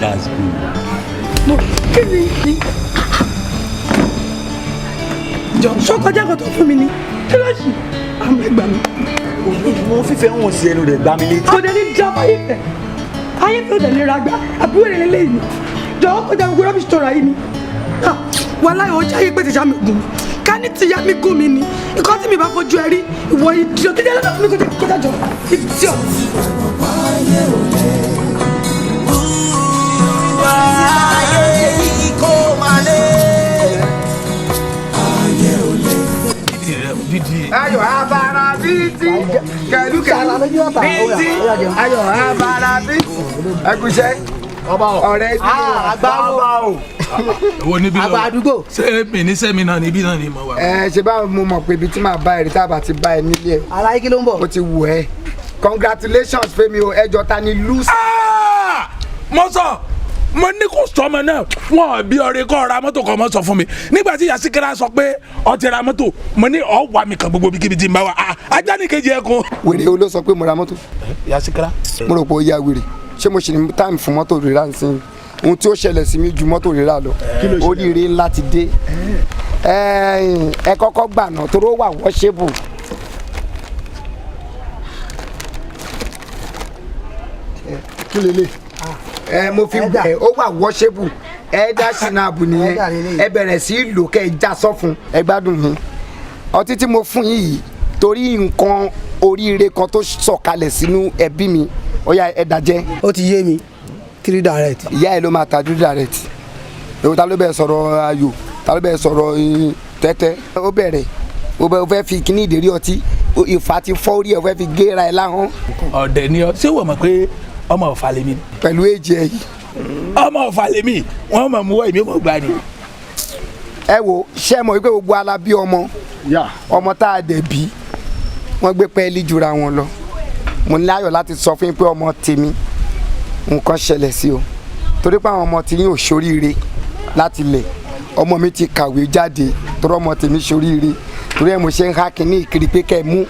that's good. Mo kí ni? Jọ ṣó kọjá kan tó fún mi ni? Kí ló ṣì? Àmọ́ ẹgbàá mi. Mo fífẹ́ wọn sí ẹnu rẹ̀ gbá mi létí. Kò dé ní já fáyé fẹ́. Ayé fẹ́ ò dẹ̀ ní ra gbá. Àbúrò rẹ̀ lélẹ́yìn ni. Jọ̀wọ́ kọjá gbogbo rubbish tó ra yìí ni. Wàhálà ìwọ jáyé pé tìjà mi gùn. Ká ní tìyá mi gùn mi ni. Nǹkan tí mi bá fojú ẹ rí, ìwọ idiot. Títí ẹlẹ́dàá fún mi kò kọjá jọ. Idiot. Ayé yìí kò máa lé. Ayé ò lè. Ayọ̀ abara bíntì kẹlúkẹlú bíntì, ayọ̀ abara bíntì ẹkúṣẹ́ ọ̀rẹ́ bí àgbáwo wo níbí lọ àgbà àdúgbò. Ṣé mi ní sẹ́mi náà níbí náà ni mo wà. Ẹ ṣe báwo, mo mọ̀ pé ibi tí màá bá ẹ rí tá a bá ti bá ẹ nílé ẹ. Aláyé, kí ló ń bọ̀? Ó ti wù ẹ́, congratulations Fẹ́mi o, ẹjọ́ ta ni lose. Mo sọ, mo ní kò sọmọ náà, wọn bí ọ̀rẹ́ kọ ra mọ́tò kan mọ sọ fún mi nígbà tí Yasikira sọ pé ọ ti ra mọ́tò, mo ní ọ wà mí kan gbogbo bíkíbi tí n bá wà ajá ní kejì ẹkùn. Wèrè o ló sọ pé mo ra mọ́tò. Yasikira. Mo rò pé ó yá wèrè, ṣé mo ṣe ní táìmù fún mọ́tò rírà nsìn? Ohun tí ó ṣẹlẹ̀ sí mi ju mọ́tò rírà lọ, oríire ńlá ti dé. Ẹ kọ́kọ́ gbà náà toró wà wọ́ṣẹ́bù. Kí lélẹ̀ ẹ mo fi ẹ ó wà wọ́ṣẹ́bù, ẹ dá sinabu nìyẹn, ẹ bẹ̀rẹ̀ sí í lò kẹ́ ẹ já sọ́fun. Ẹ gbádùn mi, ọtí tí mo fún yín yìí torí nǹkan oríire kan tó sọ̀kalẹ̀ sínú ẹbí mi, ó yá, ẹ dàjẹ́. Ó ti yé mi, three direct. Ìyá ẹ ló máa ta three direct. Èwo, ta ló bẹ̀ sọ̀rọ̀ ayò? Ta ló bẹ̀ sọ̀rọ̀ tẹ́tẹ́? Ó bẹ̀rẹ̀, ó fẹ́ fi kíní ìdérí ọtí ìfà ti fọ́ orí ẹ̀, ó fẹ́ fi géra ẹ láhọ́n. Ọ̀dẹ̀ ni ọ, ṣé wọ́n mọ̀ pé ọmọ ọ̀fà lèmi. Pẹ̀lú èjì ẹ yìí. Ọmọ ọ̀fà lèmi, wọ́n mọ̀ mú wọ́, èmi mọ̀ gbà ni. Ẹ wo, ṣé ẹ mọ̀ wípé gbogbo alábí ọmọ ọmọ tá a dẹ̀ bí, wọ́n gbé pẹ́ẹ́lí jura wọn lọ. Mo ní láyọ̀ láti sọ fún yín pé ọmọ tèmi, nǹkan ṣẹlẹ̀ sí o, torí pé àwọn ọmọ tí yín ò ṣoríire láti lẹ̀. Ọmọ mi ti kàwé jáde, torí ọmọ tèmi ṣoríire, torí ẹ mo ṣe ń há kínní ìkiri pé kẹ́ ẹ mú,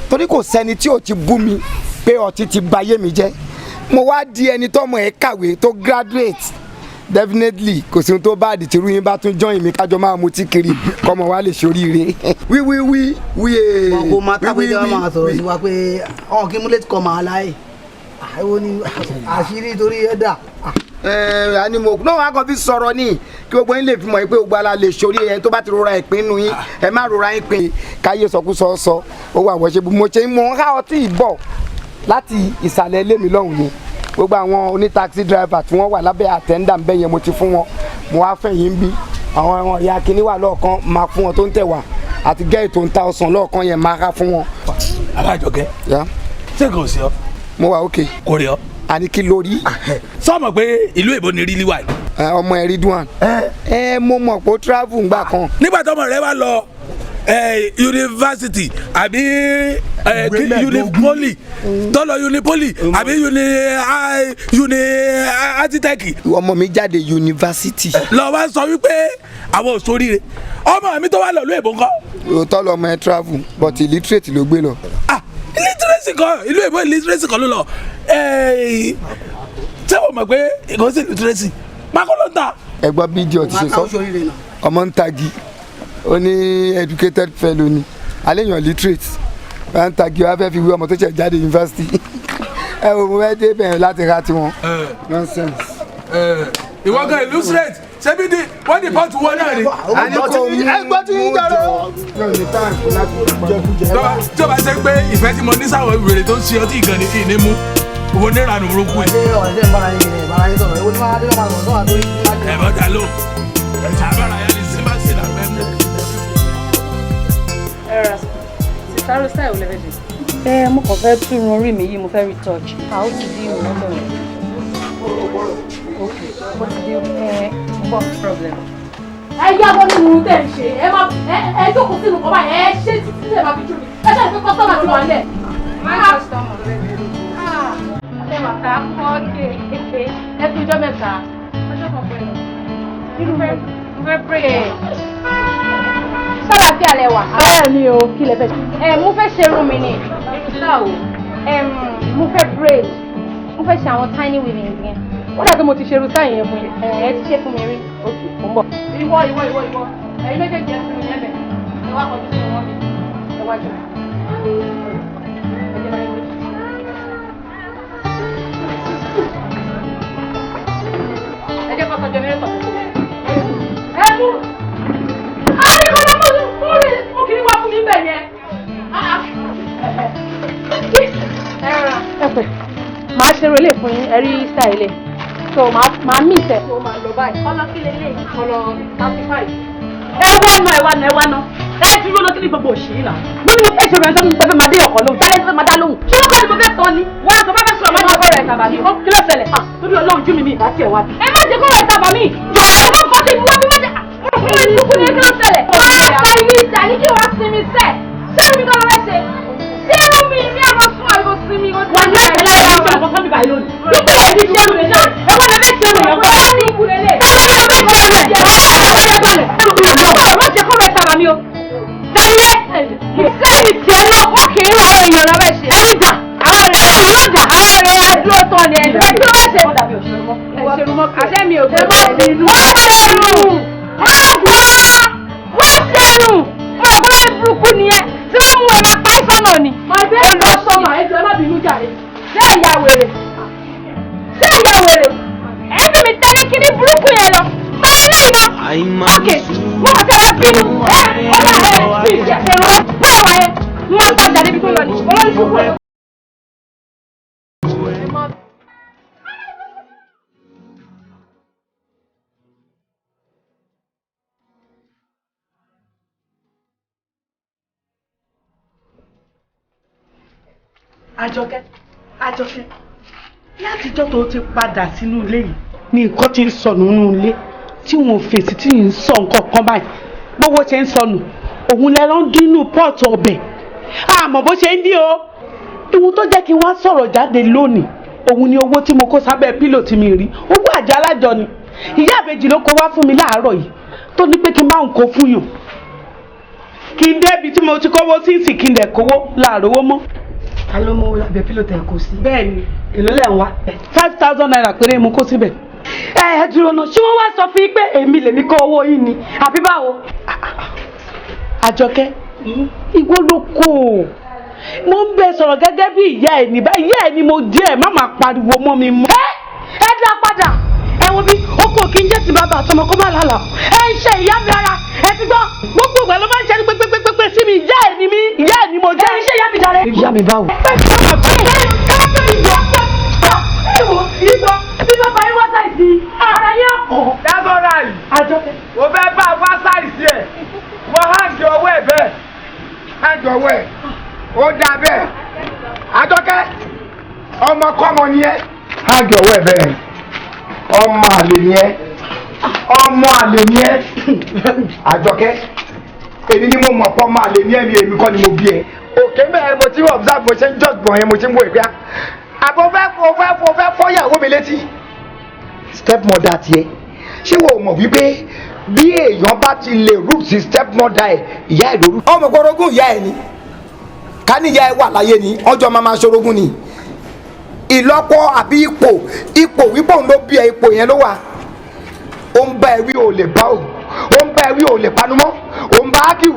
torí kò sẹ́ni tí ò ti bú mi pé ọtí ti bayé mi jẹ́. Mo wá di ẹni tọ́mọ ẹ kàwé tó graduate. Definitely kò sí ohun tó bá àdìtìrú yín bá tún join mi, kájọ máa mutí kiri kọ́mọ wa lè ṣoríire. Wíwíwí wíyé. Kò máa tábìlì tí wọ́n máa sọ̀rọ̀ sí wa pé ọ̀hún kí múlẹ̀ kọ́ máa láyè àìwọ ni àṣírí torí ẹ̀ dà. Ẹ ani mo náà wàá kàn fi sọ̀rọ̀ ní kí gbogbo yín lè fi mọ̀ pé gbogbo ala lè ṣorí ẹ. Tó bá ti rọra ìpín nu yín, ẹ má rọra yín pín káyé sọkúsọ sọ. Ó wà wọ́n ṣe bí mo ṣe ń mọ ká ọtí ìbọ̀ láti ìsàlẹ̀ ilé mi lọ́hùn ni. Gbogbo àwọn oní taxi driver tí wọ́n wà lábẹ́ àtẹ́ńdà ń bẹ́ yẹn, mo ti fún wọn. Mo wá fẹ̀yìn bí àwọn ọmọ ìyá kínní wà lọ́ọ̀kan, máa fún wọn tó ń tẹ̀ wá, àti gẹ́ẹ̀ tó ń ta ọsàn lọ́ọ̀kan yẹn, máa ká fún wọn. Alájọkẹ́, ṣé kò sí ọ? Mo wà okay. Kò rí ọ. Àní kí lórí. Sọ mọ̀ pé ìlú èbó ni rí líwà yìí. Ọmọ ẹ Ridwan. Ẹ mo mọ̀ pé ó travel ngbà kan. Nígbà tọ́mọ rẹ wá lọ yunifásitì àbí unipoli tọ́lọ unipoli àbí uni architect. Ọmọ mi jáde yunifásitì. Lọ wá sọ wípé àwọn ò sóríire ọmọ mi tó wá lọ ìlú èbó ńkọ́. Òótọ́ lọmọ ẹ travel but illiterate ló gbé lọ. Ah, illiteracy kan ìlú èbó illiteracy kan ló lọ. Ṣé o mọ̀ pé kò sí illiteracy pákó ló ń ta. Ẹ gbọ́ bí idiot ṣe sọ ọmọ ń tagi ó ní educated fellow ni aléyàn literate wọ́n ń tagi wọ́n fẹ́ fi wé ọmọ tó ṣẹ̀ jáde yunifásitì. Ẹ wo mo fẹ́ dé bẹ̀rẹ̀ láti ra tiwọn. Nonsense. Ìwọ gan illustrate ṣebí di wọ́n di pọ́ọ̀tù wọn náà ni. Ẹgbọ́n tí ń jọrọ. Tí o bá ṣe pé ìfẹ́ tí mo ní sáwọn ìwèrè tó ń ṣe ọtí ìgànnì kì í ní mú owó nírànú burúkú ẹ̀. Ẹ bọ́ ta ló àbára yá ni símbàsì làgbẹ́ mú. Ẹ rà sítárò style ò lẹ́fẹ̀ẹ́ ṣe. Ẹ mo kàn fẹ́ tún irun orí mi yìí mo fẹ́ retouch. A ó ti di ìwọ̀n lọ́dọ̀ rẹ̀. Ok, ó ti di ẹ bọ́ problem. Ẹ yáwó nínú ohun tẹ̀ ń ṣe, ẹ má ẹ jókòó sínú kọ́ báyìí, ẹ ṣe títí tẹ̀ máa fi jù mí. Ẹ ṣáà ní pé kọ́sọ́mà ti wà nílẹ̀. Ẹ wà ká ọ́kẹ́ ẹ fi ọjọ́ mẹ́ta. Ọjọ́ kan pẹ̀lú. Mo fẹ́ pray. Ṣàlàfíà lẹ wà. Bẹ́ẹ̀ ni o, kí lẹ fẹ́ ṣe? Ẹ mo fẹ́ ṣe irun mi ni. Irun mo fẹ́ braid. Mo fẹ́ ṣe àwọn tiny weavings yẹn. Ó dàbí mo ti ṣe irun sáyẹn yẹn fún yín. Ẹ ti ṣe fún mi rí. Ok, mo ń bọ̀. Ìwọ ìwọ ìwọ ìwọ, ẹ̀yin méjèèjì ẹ fún mi yẹn bẹ̀. Ẹ wá kọjú sí wọn mi. Ẹ wá jù. Ẹ jẹ́ kó sọ jẹnẹrétọ̀ kókó. Ẹ mú. Màá ṣe relé fún yín, ẹ rí style ilé. So màá mí ìtẹ̀. So màá lọ báyìí. Kọ́lọ́ kí lélẹ̀. Kọ́lọ́ 35. Ẹ wá ná ẹ wá ná ẹ wá ná. Ẹ dúró lọ kí ni gbogbo òṣì yìí náà. Mo ní mo fẹ́ ṣe ìrìnàjò mi pẹ̀lú màdé ọkọ̀ lóhùn. Tálẹ́ tó fẹ́ máa dá lóhùn. Ṣé wọ́n kọ́ ni mo fẹ́ sọ ni? Wọ́n á sọ bá fẹ́ sọ̀rọ̀ máa bọ̀rọ̀ ẹ̀ tàbá mi. Kí ló ṣẹlẹ̀? Torí Ọlọ́run jú mi mi ìbá tiẹ̀ wá bí. Ẹ má jẹ́ kọ́rọ̀ ẹ̀ tàbá mi. Jọ̀ọ́ ẹ má fọ́ sí mi wá bí má jẹ́. Mo ní kúkú ní kí ló ṣẹlẹ̀? Máa ta ilé ìjà ní kí wàá sinmi sẹ́ẹ̀. Ṣé mi kọ́ ló fẹ́ ṣe? Ṣé irun mi ní àwọn sún àgbo sinmi? Wà ní ẹ̀rẹ́ láyé ní ìjọba kan bíbá yìí lónìí. Dúpẹ́ ẹ̀ ní ṣé irun náà. Ẹ wọ́n lè fẹ́ ṣe irun yẹn kọ́. Táwọn lè fẹ́ ṣe irun yẹn. Má jẹ́ kọ́rọ̀ ẹ̀ tàbá mi o. Tẹ́lẹ̀ sẹ́yìn tiẹ̀ náà ó kì í ra àwọn èèyàn lọ́wọ́ ṣe. Ẹ̀yin dà. Àwọn rẹ̀ yóò dà. Àwọn rẹ̀ adúró tán ni ẹ̀jẹ̀. Kí ló fẹ́ ṣe? Àṣẹ mi ò fẹ́ má bínú. Wọ́n ṣerun. Wọ́n gbọ́. Wọ́n ṣerun. Mo rò pé lórí burúkú nìyẹn. Tí wọ́n mú ẹ máa pa ìsọ̀nà ni. Màá bẹ́ẹ̀ lọ sọ́mà ẹ̀jọ̀ ẹ má bínú jàre. Ṣé ìyá wèrè? Ṣé ìyá wèrè? Ẹ fi mi tẹ́lẹ̀ kí ní burúkú yẹn lọ. Báyìí lẹ́yìn náà. Ok, mo kàn fẹ́ wá bínú. Ẹ ọ̀dà ẹ̀ fi ìṣẹ̀rọ bẹ́ẹ̀ wáyé. Mo máa padà débi tó lọ ní. Olórí burúkú rẹ̀. Àjọkẹ́, Àjọkẹ́, látijọ́ tó ti padà sínú ilé yìí ni nǹkan ti ń sọnù nínú ilé tí wọn ò fèsì tí ń sọ nǹkan kan báyìí gbogbo ṣe ń sọnù òun lẹ́rọ ń dínú pọ́ọ̀tù ọbẹ̀ àmọ́ bó ṣe ń dín o ìwọ̀n tó jẹ́ kí n wá sọ̀rọ̀ jáde lónìí òun ni owó tí mo kó sábẹ́ pílò tí mi rí owó àjọ alájọ ni ìyá àbèjì ló kó wá fún mi láàárọ̀ yìí tó ní pé kí n bá òun kó fún yàn kí n débi tí mo ti kówó sí ìsìn kí n dẹ̀ kówó láàárọ̀ owó mọ́. Ta ló mú lábẹ́ pílò tẹ̀ kó sí. Bẹ́ẹ̀ni. Èló lẹ̀ ń wá. 5,000 naira péré mo kó síbẹ̀. Ẹ ẹ dúró náà, ṣé wọ́n wá sọ fún yín pé èmi lèmi kó owó yín ni àbí báwo? Àjọkẹ́, ìwọ ló kó o. Mo ń bẹ sọ̀rọ̀ gẹ́gẹ́ bí ìyá ẹ̀ ní báyìí, ìyá ẹ̀ ni mo jẹ́ ẹ̀, má máa pariwo mọ́ mi mọ́. Ẹ ẹ dá padà, ẹ wo bí oko kì í jẹ́ ti bàbá àtọmọ kó má lálàá. Ẹ ń ṣe ìyá mi rárá, ẹ ti gbọ́, gbogbo ìgbà ló máa ń ṣe ní pépépépé sí mi, ìyá ẹ̀ ni mí, ìyá ẹ̀ ni mo jẹ́. Ẹ ń ṣe ìyá mi jàre. Ìyá mi báwo? That's all right. Àjọkẹ́. O fẹ́ bá wá sáìsì ẹ̀. Wọ́n hàǹgì ọwọ́ ẹ̀ bẹ́ẹ̀. Hàǹgì ọwọ́ ẹ̀. Ó dáa bẹ́ẹ̀. Àjọkẹ́. Ọmọ Ọmọ kọ́mọ ni ẹ. Hági ọwọ́ ẹ bẹ́ẹ̀. Ọmọ àlè ni ẹ. Ọmọ àlè ni ẹ. Àjọkẹ́, èmi ni mo mọ̀ pé ọmọ àlè ni ẹ mi, èmi kọ́ ni mo bí ẹ. Òkè mẹ́rin mo ti ń observe, mo ṣe ń judge bọ̀ yẹn, mo ṣe ń wo ìpè á. Àbọ̀ fẹ́ fọ́yàwó mi létí. Stepmother tiẹ̀, ṣé wo mọ̀ wípé bí èèyàn bá ti lè root sí stepmother ẹ̀, ìyá ẹ̀ lóru. Ọmọ gbọ́dọ̀gùn ìyá ẹ̀ ni, ká ní ìyá ẹ̀ wà láyé ni, ọjọ́ máa máa ṣorogún ni. Ìlọ́pọ̀ àbí ipò wípé òun ló bí ẹ, ipò yẹn ló wà. Ó ń bá ẹ wí ò lè bá ò, ó ń bá ẹ wí ò lè panumọ́, ó ń bá ákìw.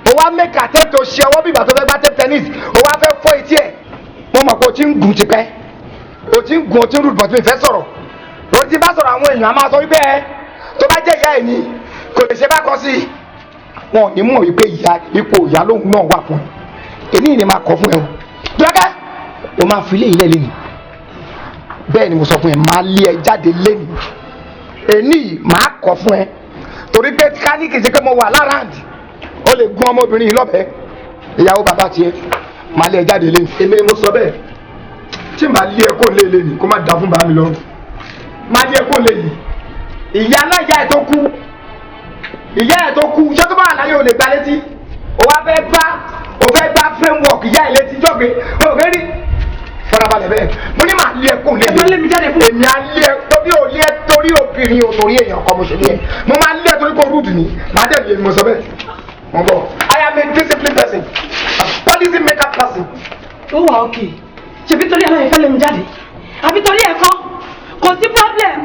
Ó wá make attempt tó ṣe ọwọ́ bí ìgbà tó fẹ́ gbá table tennis, ó wá fẹ́ fọ́ etí ẹ̀. Mo mọ̀ pé o ti ń gùn tipẹ́, o ti ń gùn, o ti ń rúdùn, bọ̀tí mi fẹ́ sọ̀rọ̀. Lórí tí bá sọ̀rọ̀ àwọn èèyàn a máa sọ wípé ẹ tó bá jẹ́ ìyá ẹ̀ ni kò lè ṣe bákan sí i. Wọn ò ní mọ̀ wípé ìyá ipò ìyá lóhùn náà wà fún ẹ. Èmi ni máa kọ́ fún ẹ o. Dúrákẹ́, o máa fi ilé ilẹ̀ lẹ́nu. Bẹ́ẹ̀ ni mo sọ fún ẹ, máa lé ẹ jáde lẹ́nu. Èmi máa kọ́ fún ẹ. Torí pé ká ní kì í ṣe pé mo wà láràndì. O lè gún ọmọbìnrin yìí lọ́bẹ̀ẹ́. Ìyàwó bàbá tiẹ̀ máa lé ẹ jáde lẹ́nu. Èmi ni mo sọ bẹ́ẹ̀. Tí màá lé ẹ kó lé lẹ́nu, kó má da fún bàá mi lọ́rùn. Máa lé ẹ kó lé yìí. Ìyá aláya ẹ̀ tó kú, ìyá ẹ̀ tó kú, ṣé tó bá wà láyé o lè gba létí? O wá fẹ́ gbá, o fẹ́ gbá framework ìyá ẹ̀ létí jọ̀gbé, o fẹ́ rí. Farabalẹ̀ bẹ́ẹ̀, mo ní màá lé ẹ kó lé lé. Èmi á lé ẹ torí ò lé ẹ torí obìnrin o torí èèyàn kan mo ṣe lé ẹ. Mo máa lé ẹ torí kó rúdù ni, màá dẹ̀ lé mi, mo sọ bẹ́ẹ̀. Mo bọ̀, I am a disciplined person, a policy maker person. Ó wà òkè, ṣèbí torí ẹ̀ náà ìfẹ́ lé mi jáde, àbí torí ẹ̀ kọ́, kò sí problem.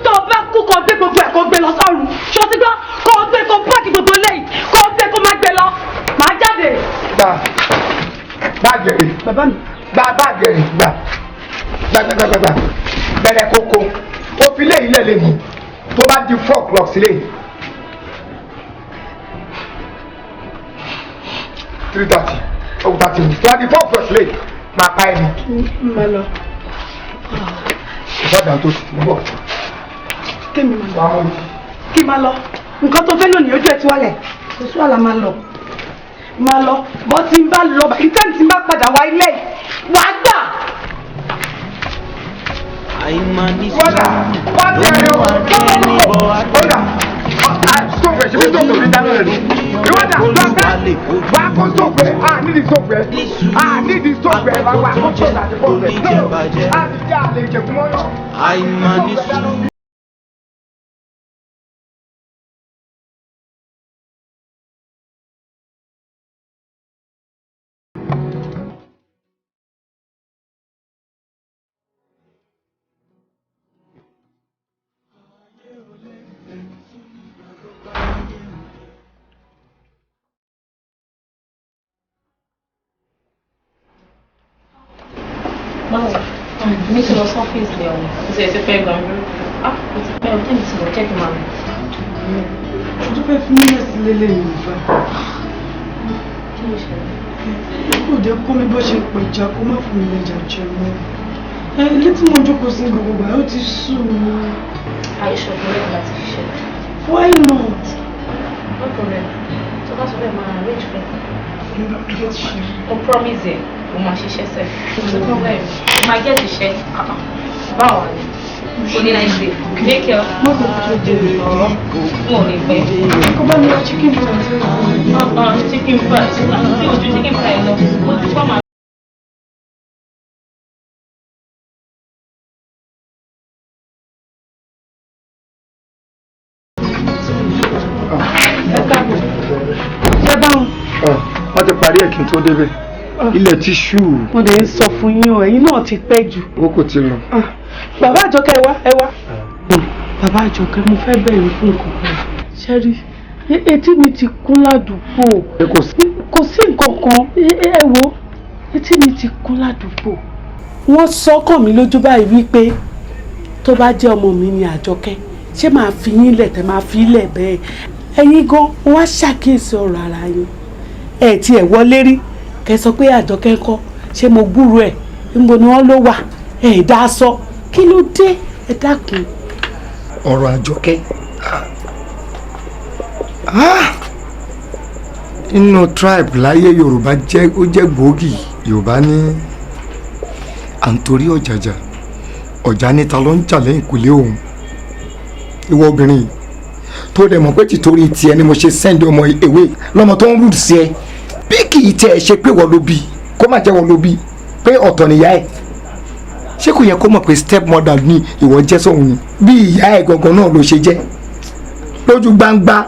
Tó o bá kú kó gbé gbogbo ẹ̀ kó gbé lọ sọ́run, ṣé o ti gbọ́? Kó gbé kó páàkì gbogbo lẹ́yìn, kó gbé kó má gbé lọ, màá jáde. Gbà báàgì rè. Bàbá mi. Gbà báàgì rè gbà gbà gbà gbà gbà bẹ̀rẹ̀ kókó o fi lé ilẹ̀ lẹ́nu tó bá di 4 o'clock sílẹ̀ 3:30 ó 30 tó bá di 4 o'clock sílẹ̀ máa pa ẹni. Má lọ. Ìfọ̀dà tó ti bọ̀. Kémi máa lọ. Kí máa lọ. Nǹkan tó fẹ́ lónìí ojú ẹ̀ ti wálẹ̀. Kò sí wàhálà, máa lọ. Máa lọ. Bọ́ tí n bá lọ bàyí tẹ́ǹtì tí n bá padà wá ilé yìí, wàá gbà. Wọ́dà wọ́n ti ẹni o. Wọ́dà stóòfù ẹ̀ ṣe fi stóòfù mi dáná rẹ̀. Ìwọ́dà lọ́fẹ̀ wà kó stóòfù ẹ̀ à nídìí stóòfù ẹ̀ à nídìí stóòfù ẹ̀ wà kó stóòfù àti fọ́ọ̀fù ẹ̀. À ti jẹ́ àlè ìjẹ̀kú mọ́yọ́. Àìmọ̀ ní sùúrù. Báwo? Mi ti lọ sọ́fíìsì lẹ̀ ọ̀hún. Mo ti ẹ̀ ti fẹ́ gbà mí. Ah, mo ti pẹ́ ọjọ́ mi ti lọ jẹ́ kí n máa lọ. O tún fẹ́ fi mílẹ̀ sílé lẹ́yìn ìgbà. Kí ló ṣẹlẹ̀? Kò jẹ́ kó mi bó ṣe pẹja kó má fún mi lẹ́jà jẹ mọ́. Ẹ ilé tí mo jókòó sí gbogbo ìgbà ó ti sú mi. Are you sure you ready láti ṣiṣẹ́? Why not? No problem. Tó bá sọ bẹ́ẹ̀ máa arrange fún ẹ. Ṣe. Mo promise ẹ, mo máa ṣiṣẹ́ sẹ́. Kò sí problem. Mo máa get iṣẹ́. Báwo ni? O ní nice day. Take care. Má kò tó dé. Mo ò ní pẹ́. Kó bá mi ra chicken pie. Chicken pie. Tí ojú chicken pie lọ, mo ti kọ́ màá. Ẹ káàbọ̀. Ṣé báwọn? Wọ́n ti parí ẹ̀ kí n tó débẹ̀. Ilẹ̀ ti ṣú. Mo lè ń sọ fún yín o, ẹ̀yin náà ti pẹ́ jù. Owó kò ti lọ. Bàbá Àjọkẹ́, ẹ wá, ẹ wá. Bàbá Àjọkẹ́, mo fẹ́ bẹ̀rẹ̀ fún nǹkan kan. Ṣé rí etí mi ti kún ládùúgbò. Kò sí nǹkan kan, ẹ wo etí mi ti kún ládùúgbò. Wọ́n sọ́kàn mi lójú báyìí wípé tó bá jẹ́ ọmọ mi ni Àjọkẹ́, ṣé màá fi yín lẹ̀ tẹ́ máa fi lẹ̀ bẹ́ẹ̀? Ẹ̀yin gan wọ́n á ṣàkíyèsí ọ̀rọ̀ ara yín. Ẹ̀ tí ẹ̀ wọlé rí kẹ́ sọ pé Àjọkẹ́ ńkọ́, ṣé mo gbúrò ẹ̀, níbo ni wọ́n ló wà, ẹ̀ dá sọ, kí ló dé, ẹ dákun. Ọ̀rọ̀ Àjọkẹ́, nínú tribe láyé Yorùbá jẹ́ ó jẹ́ gbòógì. Yorùbá ní À ń torí ọ̀jàjà ọ̀jà níta ló ń jà lẹ́yìn kùlé òun. Ìwọ obìnrin yìí tó dẹ̀ mọ̀ pé tìtorí tiẹ̀ ni mo ṣe sẹ́ndì ọmọ ewé lọ́mọ tó ń rúdù sí ẹ, bí kì í tiẹ̀ ṣe pé wọ́n ló bí, kó má jẹ́ wọ́n ló bí, pé ọ̀tọ̀ nìyá ẹ̀. Ṣé kò yẹ kó mọ̀ pé step mother ni ìwọ jẹ́ sóhun ni? Bí ìyá ẹ̀ gangan náà ló ṣe jẹ́. Lójú gbangba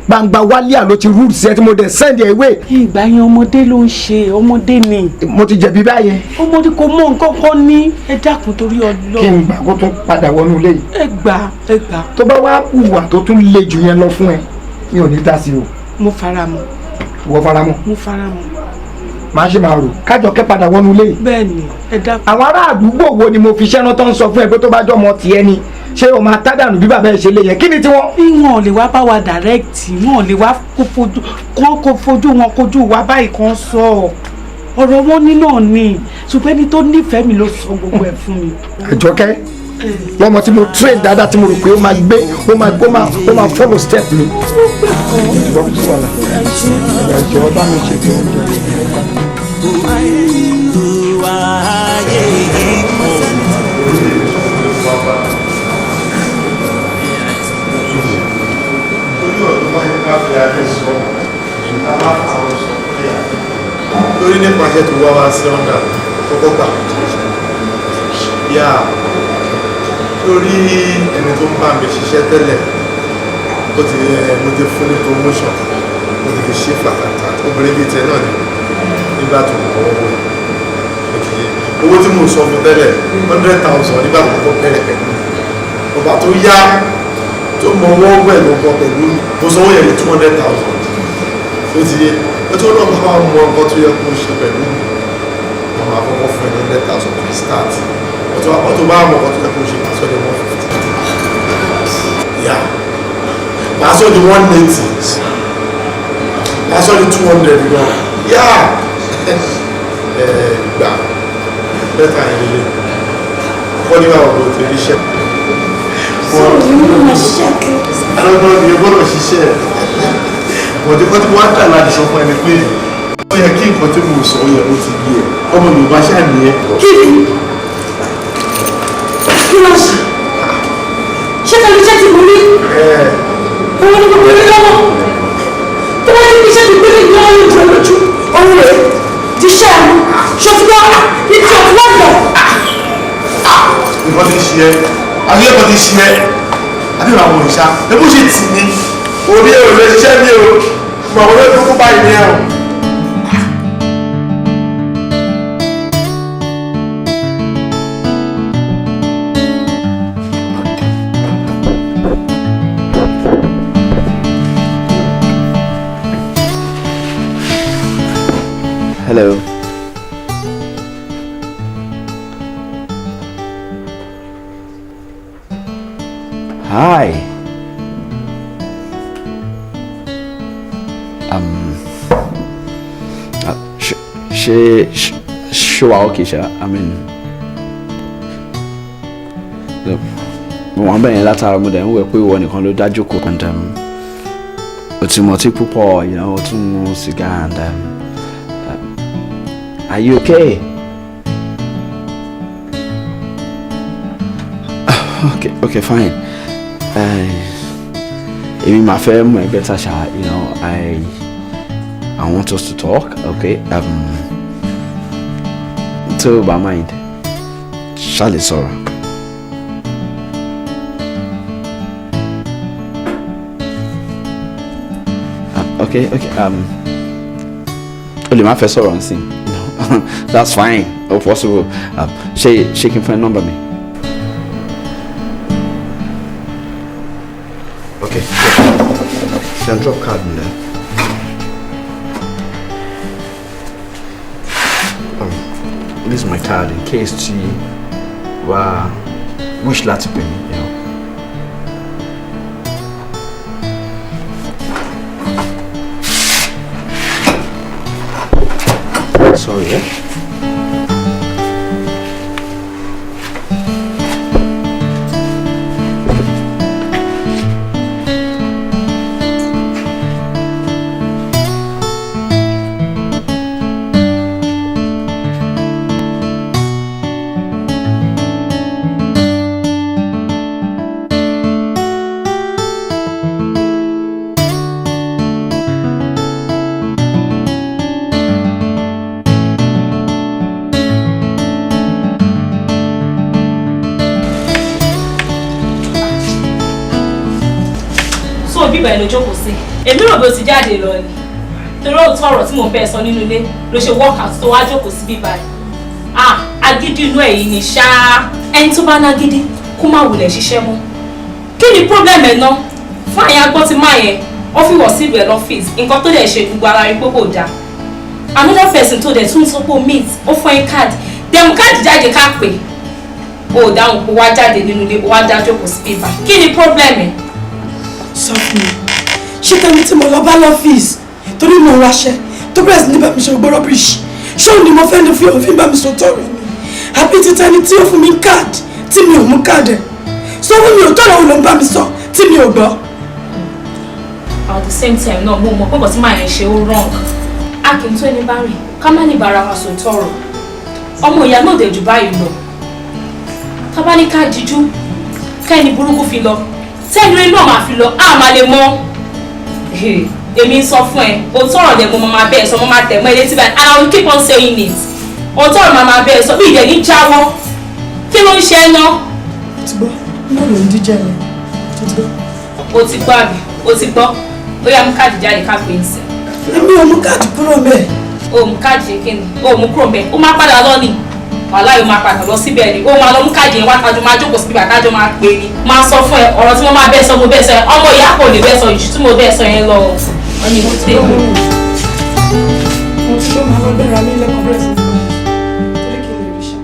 gbangba wálíà ló ti rúdù sí ẹ tí mo dẹ̀ sẹ́ndì ẹ̀ ewé. Ìgbà yẹn ọmọdé ló ń ṣe, ọmọdé ni. Mo ti jẹ̀bi báyẹn. Ọmọdé kò mọ nǹkan kan ní. Ẹ dákun torí Ọlọ́run. Kí n gbà kó tún padà wọnú ilé yìí. Ẹ gbà, ẹ gbà. Tó bá wá hùwà tó tún le jù yẹn lọ fún ẹ, mi ò ní dá sí o. Mo fara mọ́. Ìwọ fara mọ́. Mo fara mọ́. Màá ṣe máa rò kájọ kẹ́ padà wọnú ilé yìí. Bẹ́ẹ̀ni, ẹ dákun. Àwọn ará àdúgbò wo ni mo fi ṣẹ́ran tó ń sọ fún ẹ pé tó bá jọmọ tiẹ̀ ni, ṣé o máa tádànù bí bàbá ẹ ṣe lè yẹn? Kí ni tiwọn? Wọn ò lè wá bá wa direct, wọn ò lè wá kó fojú wọn kojú wa báyìí kan sọ ọ̀rọ̀ wọn ní náà ni, ṣùgbọ́n ẹni tó nífẹ̀ẹ́ mi ló sọ gbogbo ẹ̀ fún mi. Àjọkẹ́ lọ́mọ tí mo train dáadáa tí mo rò pé ó máa gbé, ó máa follow step mi. Ìjọba bá mi ṣètò oúnjẹ. Lórí nípasẹ̀ tó wá wá sí ọ̀nà kọ́kọ́ gbà yá lórí ẹni tó ń bá mi ṣiṣẹ́ tẹ́lẹ̀, ó ti mo ti fún ní promotion, mo ti fi ṣe fàkàtà obìnrin bíi tiẹ̀ náà ni nígbà tó ń bọ̀ wọ́wọ́ ó ti yé owó tí mo sọ fún tẹ́lẹ̀ 100,000 nígbà tó kọ́kọ́ bẹ̀rẹ̀ pẹ̀lú ọba tó yá tó mọ owó pẹ̀lú ọkọ pẹ̀lú mo sọ owó yẹn ní 200,000 ó ti yé. Ó náà bá mọ nǹkan tó yẹ kó ṣe pẹ̀lú àwọn àkọ́kọ́ fún ẹni 100,000 to start ọtọ́ bá mọ nǹkan tó yẹ kó ṣe pàṣọ ní 150, yà pàṣọ ní 180, pàṣọ ní 200 gan, yà ẹ gbà bẹ́tà yẹn lélẹ̀ kọ́ ní báwo ló ti ríṣẹ́. Alọ́gbọ́n ni o gbọ́dọ̀ ṣiṣẹ́. Bọ̀dé kọ́ tí wọ́n á tà láti sọ fún ẹni pé ó yẹ kí nǹkan tí mo sọ yẹ ó ti yé ẹ, ọmọ Yorùbá ṣáà nìyẹn. Kí ni? Kí ló ṣe? Ṣé pẹ̀lú iṣẹ́ tí mo ní? Òun ni gbogbo ilé lọ́wọ́. Tó bá ní iṣẹ́ tí gbélé ìlú ọ̀hún ìjọ lójú, òun rè ti ṣe ẹ̀mú. Ṣòtúbọ̀ ìtì ọ̀tún lọ́dọ̀. Nǹkan ti ṣe ẹ́, àbí ẹ̀kọ́ ti ṣe ẹ́, àbí ìwà àwọn òrìṣà, ebó ṣe tì ní. Orí èrò lè ṣiṣẹ́ mi o, mọ̀ ọ́n ló kúkú báyìí ní ẹ̀ o. Hello. Hi. Ṣé wà okay ṣá? I mean, look, mo wà ń bẹ̀yẹn látara mo dẹ̀ ń wẹ̀ pé ìwọ nìkan ló dá jókòó and o ti mọtí púpọ̀, you know, o tún mu sìgá and are you okay? Okay, okay, fine. Èmi máa fẹ́ mọ̀ ẹ́ better ṣá, you know, I want us to talk, okay? Tó o bá mind, ṣá lè sọ̀rọ̀. Okay, okay, o lè má fẹ́ sọ̀rọ̀ nsìn. That's fine, oh possible. Ṣé kí n fún ẹ nọ́mbà mi? Okay, then drop card in there. This is my card in case tí wà wish láti pè mí, you know. Sorry, eh? Ibẹ̀ ló jókòó sí. Èmi rò bí o ti jáde lọ ni. Torí òótọ́ ọ̀rọ̀ tí mò ń bẹ́ẹ̀ sọ nínú ilé ló ṣe work out tó wá jókòó sí bíbá yìí. Ah, agídí inú ẹ̀ yìí ni ṣáá. Ẹni tó bá nágídí kó má wulẹ̀ ṣiṣẹ́ mọ́. Kí ni problem ẹ̀ ná? Fún àyà gbọ́ ti máa yẹn, ó fi wọ̀ sílùú ẹ̀ lọ́fíìsì. Nǹkan tó dẹ̀ ṣe gbogbo ara rí pé kò dáa. Another person tó dẹ̀ tún sọ pé o meet, ó fún ẹ card. Dẹ̀mú káàdì jáde ká pè. O ò dáhùn kó wá jáde nínú ilé, ó wá dá jókòó sí bíbá. Kí ni problem ẹ̀? Sọ fún mi, ṣé tẹni tí mo lọ bá lọ́fíìsì torí mo ń wáṣẹ́ tó bẹ̀rẹ̀ sí ní bá mi ṣe gbọ́ rubbish, ṣé òun ni mo fẹ́ ní fi òfin bá mi sọ tọrọ ni àbí ti tẹni tí ó fún mi káàdì tí mi ò mú káàdì ẹ̀? Sọ fún mi, ò tọrọ òun ló ń bá mi sọ tí mi ò gbọ́. At the same time náà, mo mọ̀ pé nǹkan tí màá yẹn ṣe ó wrong. A kì í tó ẹni bá rìn ká má ní bára wa sọ tọrọ. Ọmọ ìyá náà dẹ̀ jù báyìí lọ. Tá bá ní ká jíjú kẹ́ni burúkú fi lọ, tẹ́ni rí náà máa fi lọ, á máa lè mọ́. Èmi ń sọ fún ẹ, òótọ́ ọ̀rọ̀ dẹ̀ mo máa bẹ́ẹ̀ sọ, mo máa tẹ̀ mọ́ ẹ létí báyìí, and I will keep on saying it. Òótọ́ ọ̀rọ̀ máa máa bẹ́ẹ̀ sọ, bí ìdẹ̀ ní jáwọ́. Kí ló ń ṣe ẹ náà? Ti gbọ́, náà ló ń díjà yẹn, tó ti gbọ́. O ti gbọ́ àbí? O ti gbọ́. Ó yá, mú káàdì jáde ká pè é sí. Èmi ò mú káàdì kúrò mẹ́ẹ̀. O mú káàdì kí ni? O mú kúrò mẹ́ẹ̀. Ó máa padà lọ ni. Wàhálà yóò máa padà lọ síbẹ̀ ni. Ó máa lọ mú káàdì yẹn wá, tájú máa jókòó síbi àtàjọ máa pè ní. Máa sọ fún ẹ ọ̀rọ̀ tí mo máa bẹ́ẹ̀ sọ, mo bẹ́ẹ̀ sọ yẹn. Ọmọ ìyá kò lè bẹ́ẹ̀ sọ jù tí mo bẹ́ẹ̀ sọ yẹn lọ. Wọ́n ní mo ti dé. Mo ti gbọ́, máa lọ gbéra mi lẹ́kọ̀ọ́ bẹ̀rẹ̀ sí ní torí kí n lè rí ṣá.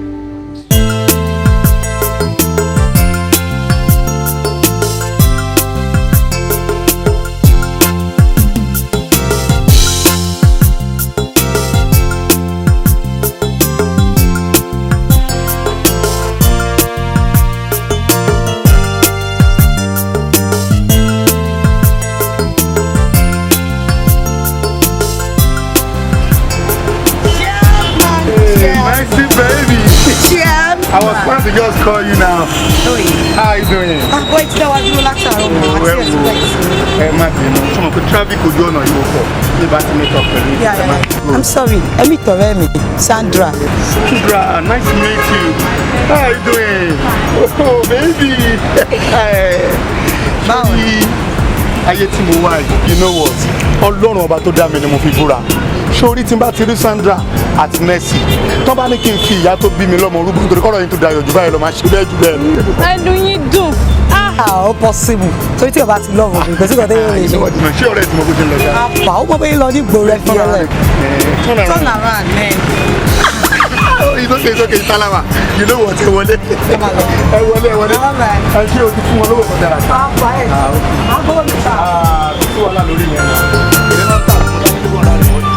Mercy, baby. I was planning to just call you now. How are you doing? Ah, boy, tí wàá dúró látàárọ̀ mọ́ àti expect. Ẹ má bínú, ṣé mo pé traffic ojú ọ̀nà yóò pọ̀ ní bá ti meet up pẹ̀lú Yeah, yeah. I'm sorry, èmi tọ̀rẹ́ mi, Sandra. Sandra, nice to meet you. How are you doing? Oh, baby. Báwo ni? Ayé tí mo wá yìí, you know what? Ọlọ́run ọba tó dá mi ni mo fi búra. Sórí tí n bá ti rí Sandra àti Mercy, tó bá ní kí n fi ìyá tó bí mi lọ́mọ orúkọ nítorí kọ́rọ̀ yín tó dayọ̀ jù báyìí lọ, máa ṣe bẹ́ẹ̀ jù bẹ́ẹ̀ lọ. Ẹnu yín dùn. Ah, ó possible. Torí tí o bá ti lọ́ọ̀bù mi, kò sí nǹkan tó yẹ lè ṣe. Ṣé ọ̀rẹ́ tí mo kó ṣe ń lọ ṣá? Àpá, ó mọ bóyá lọ ní ìgboro ẹ fi ẹlẹ. Turn around. Turn around, man. It's okay, it's okay, Talawa. You know what? Ẹ wọlé. Ẹ wọlé, ẹ wọlé. Ẹ ṣé o ti fún wọn lówó kan dára. Àpá ẹ̀, àgbọ̀ mi ta. Ah, kò sí wàhálà lórí yẹn náà. Èrè náà tà fún ọdún tó wà lára ìwọlé.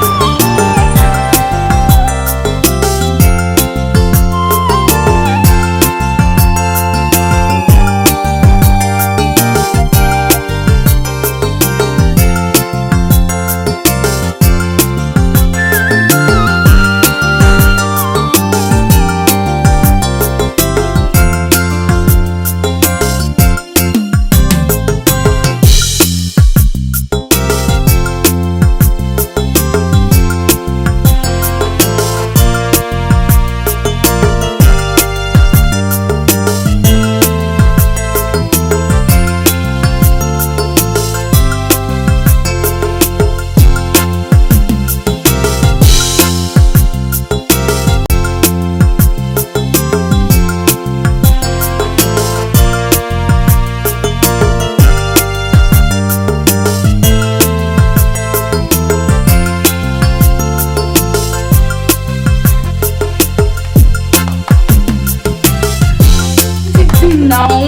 Now.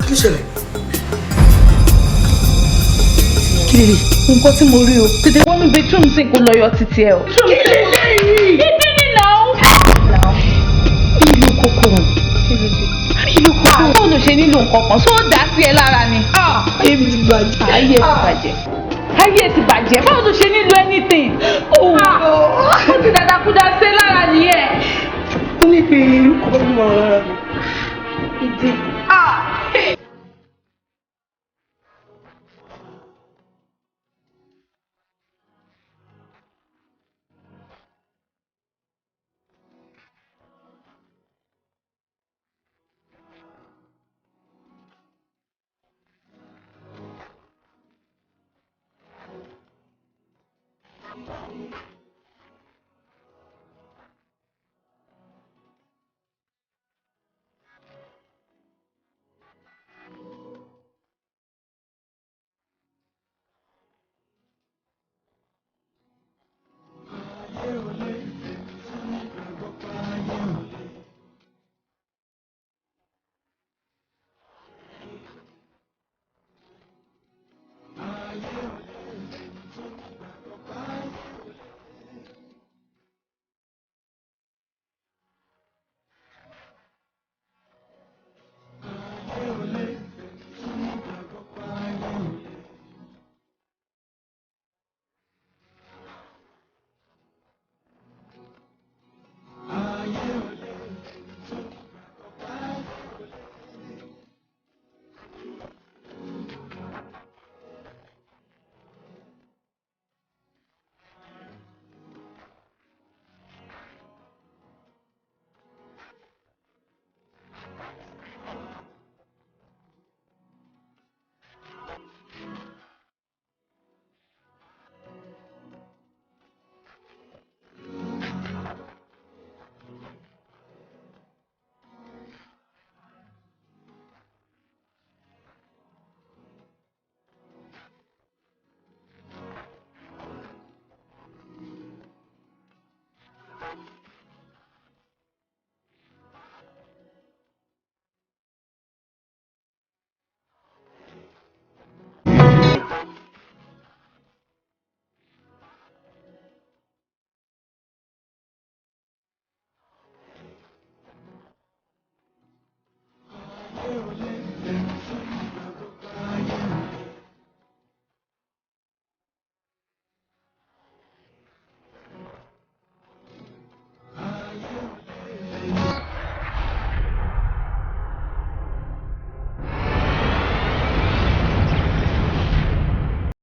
Kí ló ṣẹlẹ̀? Kí lè nǹkan tí mo rí o. Tètè wọ́n mi bedroom sí kó lọ yọ títí ẹ o. Kí lè léyìí? Ìdí ni náà. Ìlú kòkòrò. Ìlú kòkòrò. Báwo ló ṣe nílò nǹkan kan? Ṣó dá sí ẹ lára ni? Ayé mi ti bàjẹ́. Ayé ti bàjẹ́. Ayé ti bàjẹ́. Báwo ló ṣe nílò anything? Ó ti dàdàkúdà sí lára nìyẹn. Ó ní pé ìlú kòkòrò ló wà lára mi. Ìdí.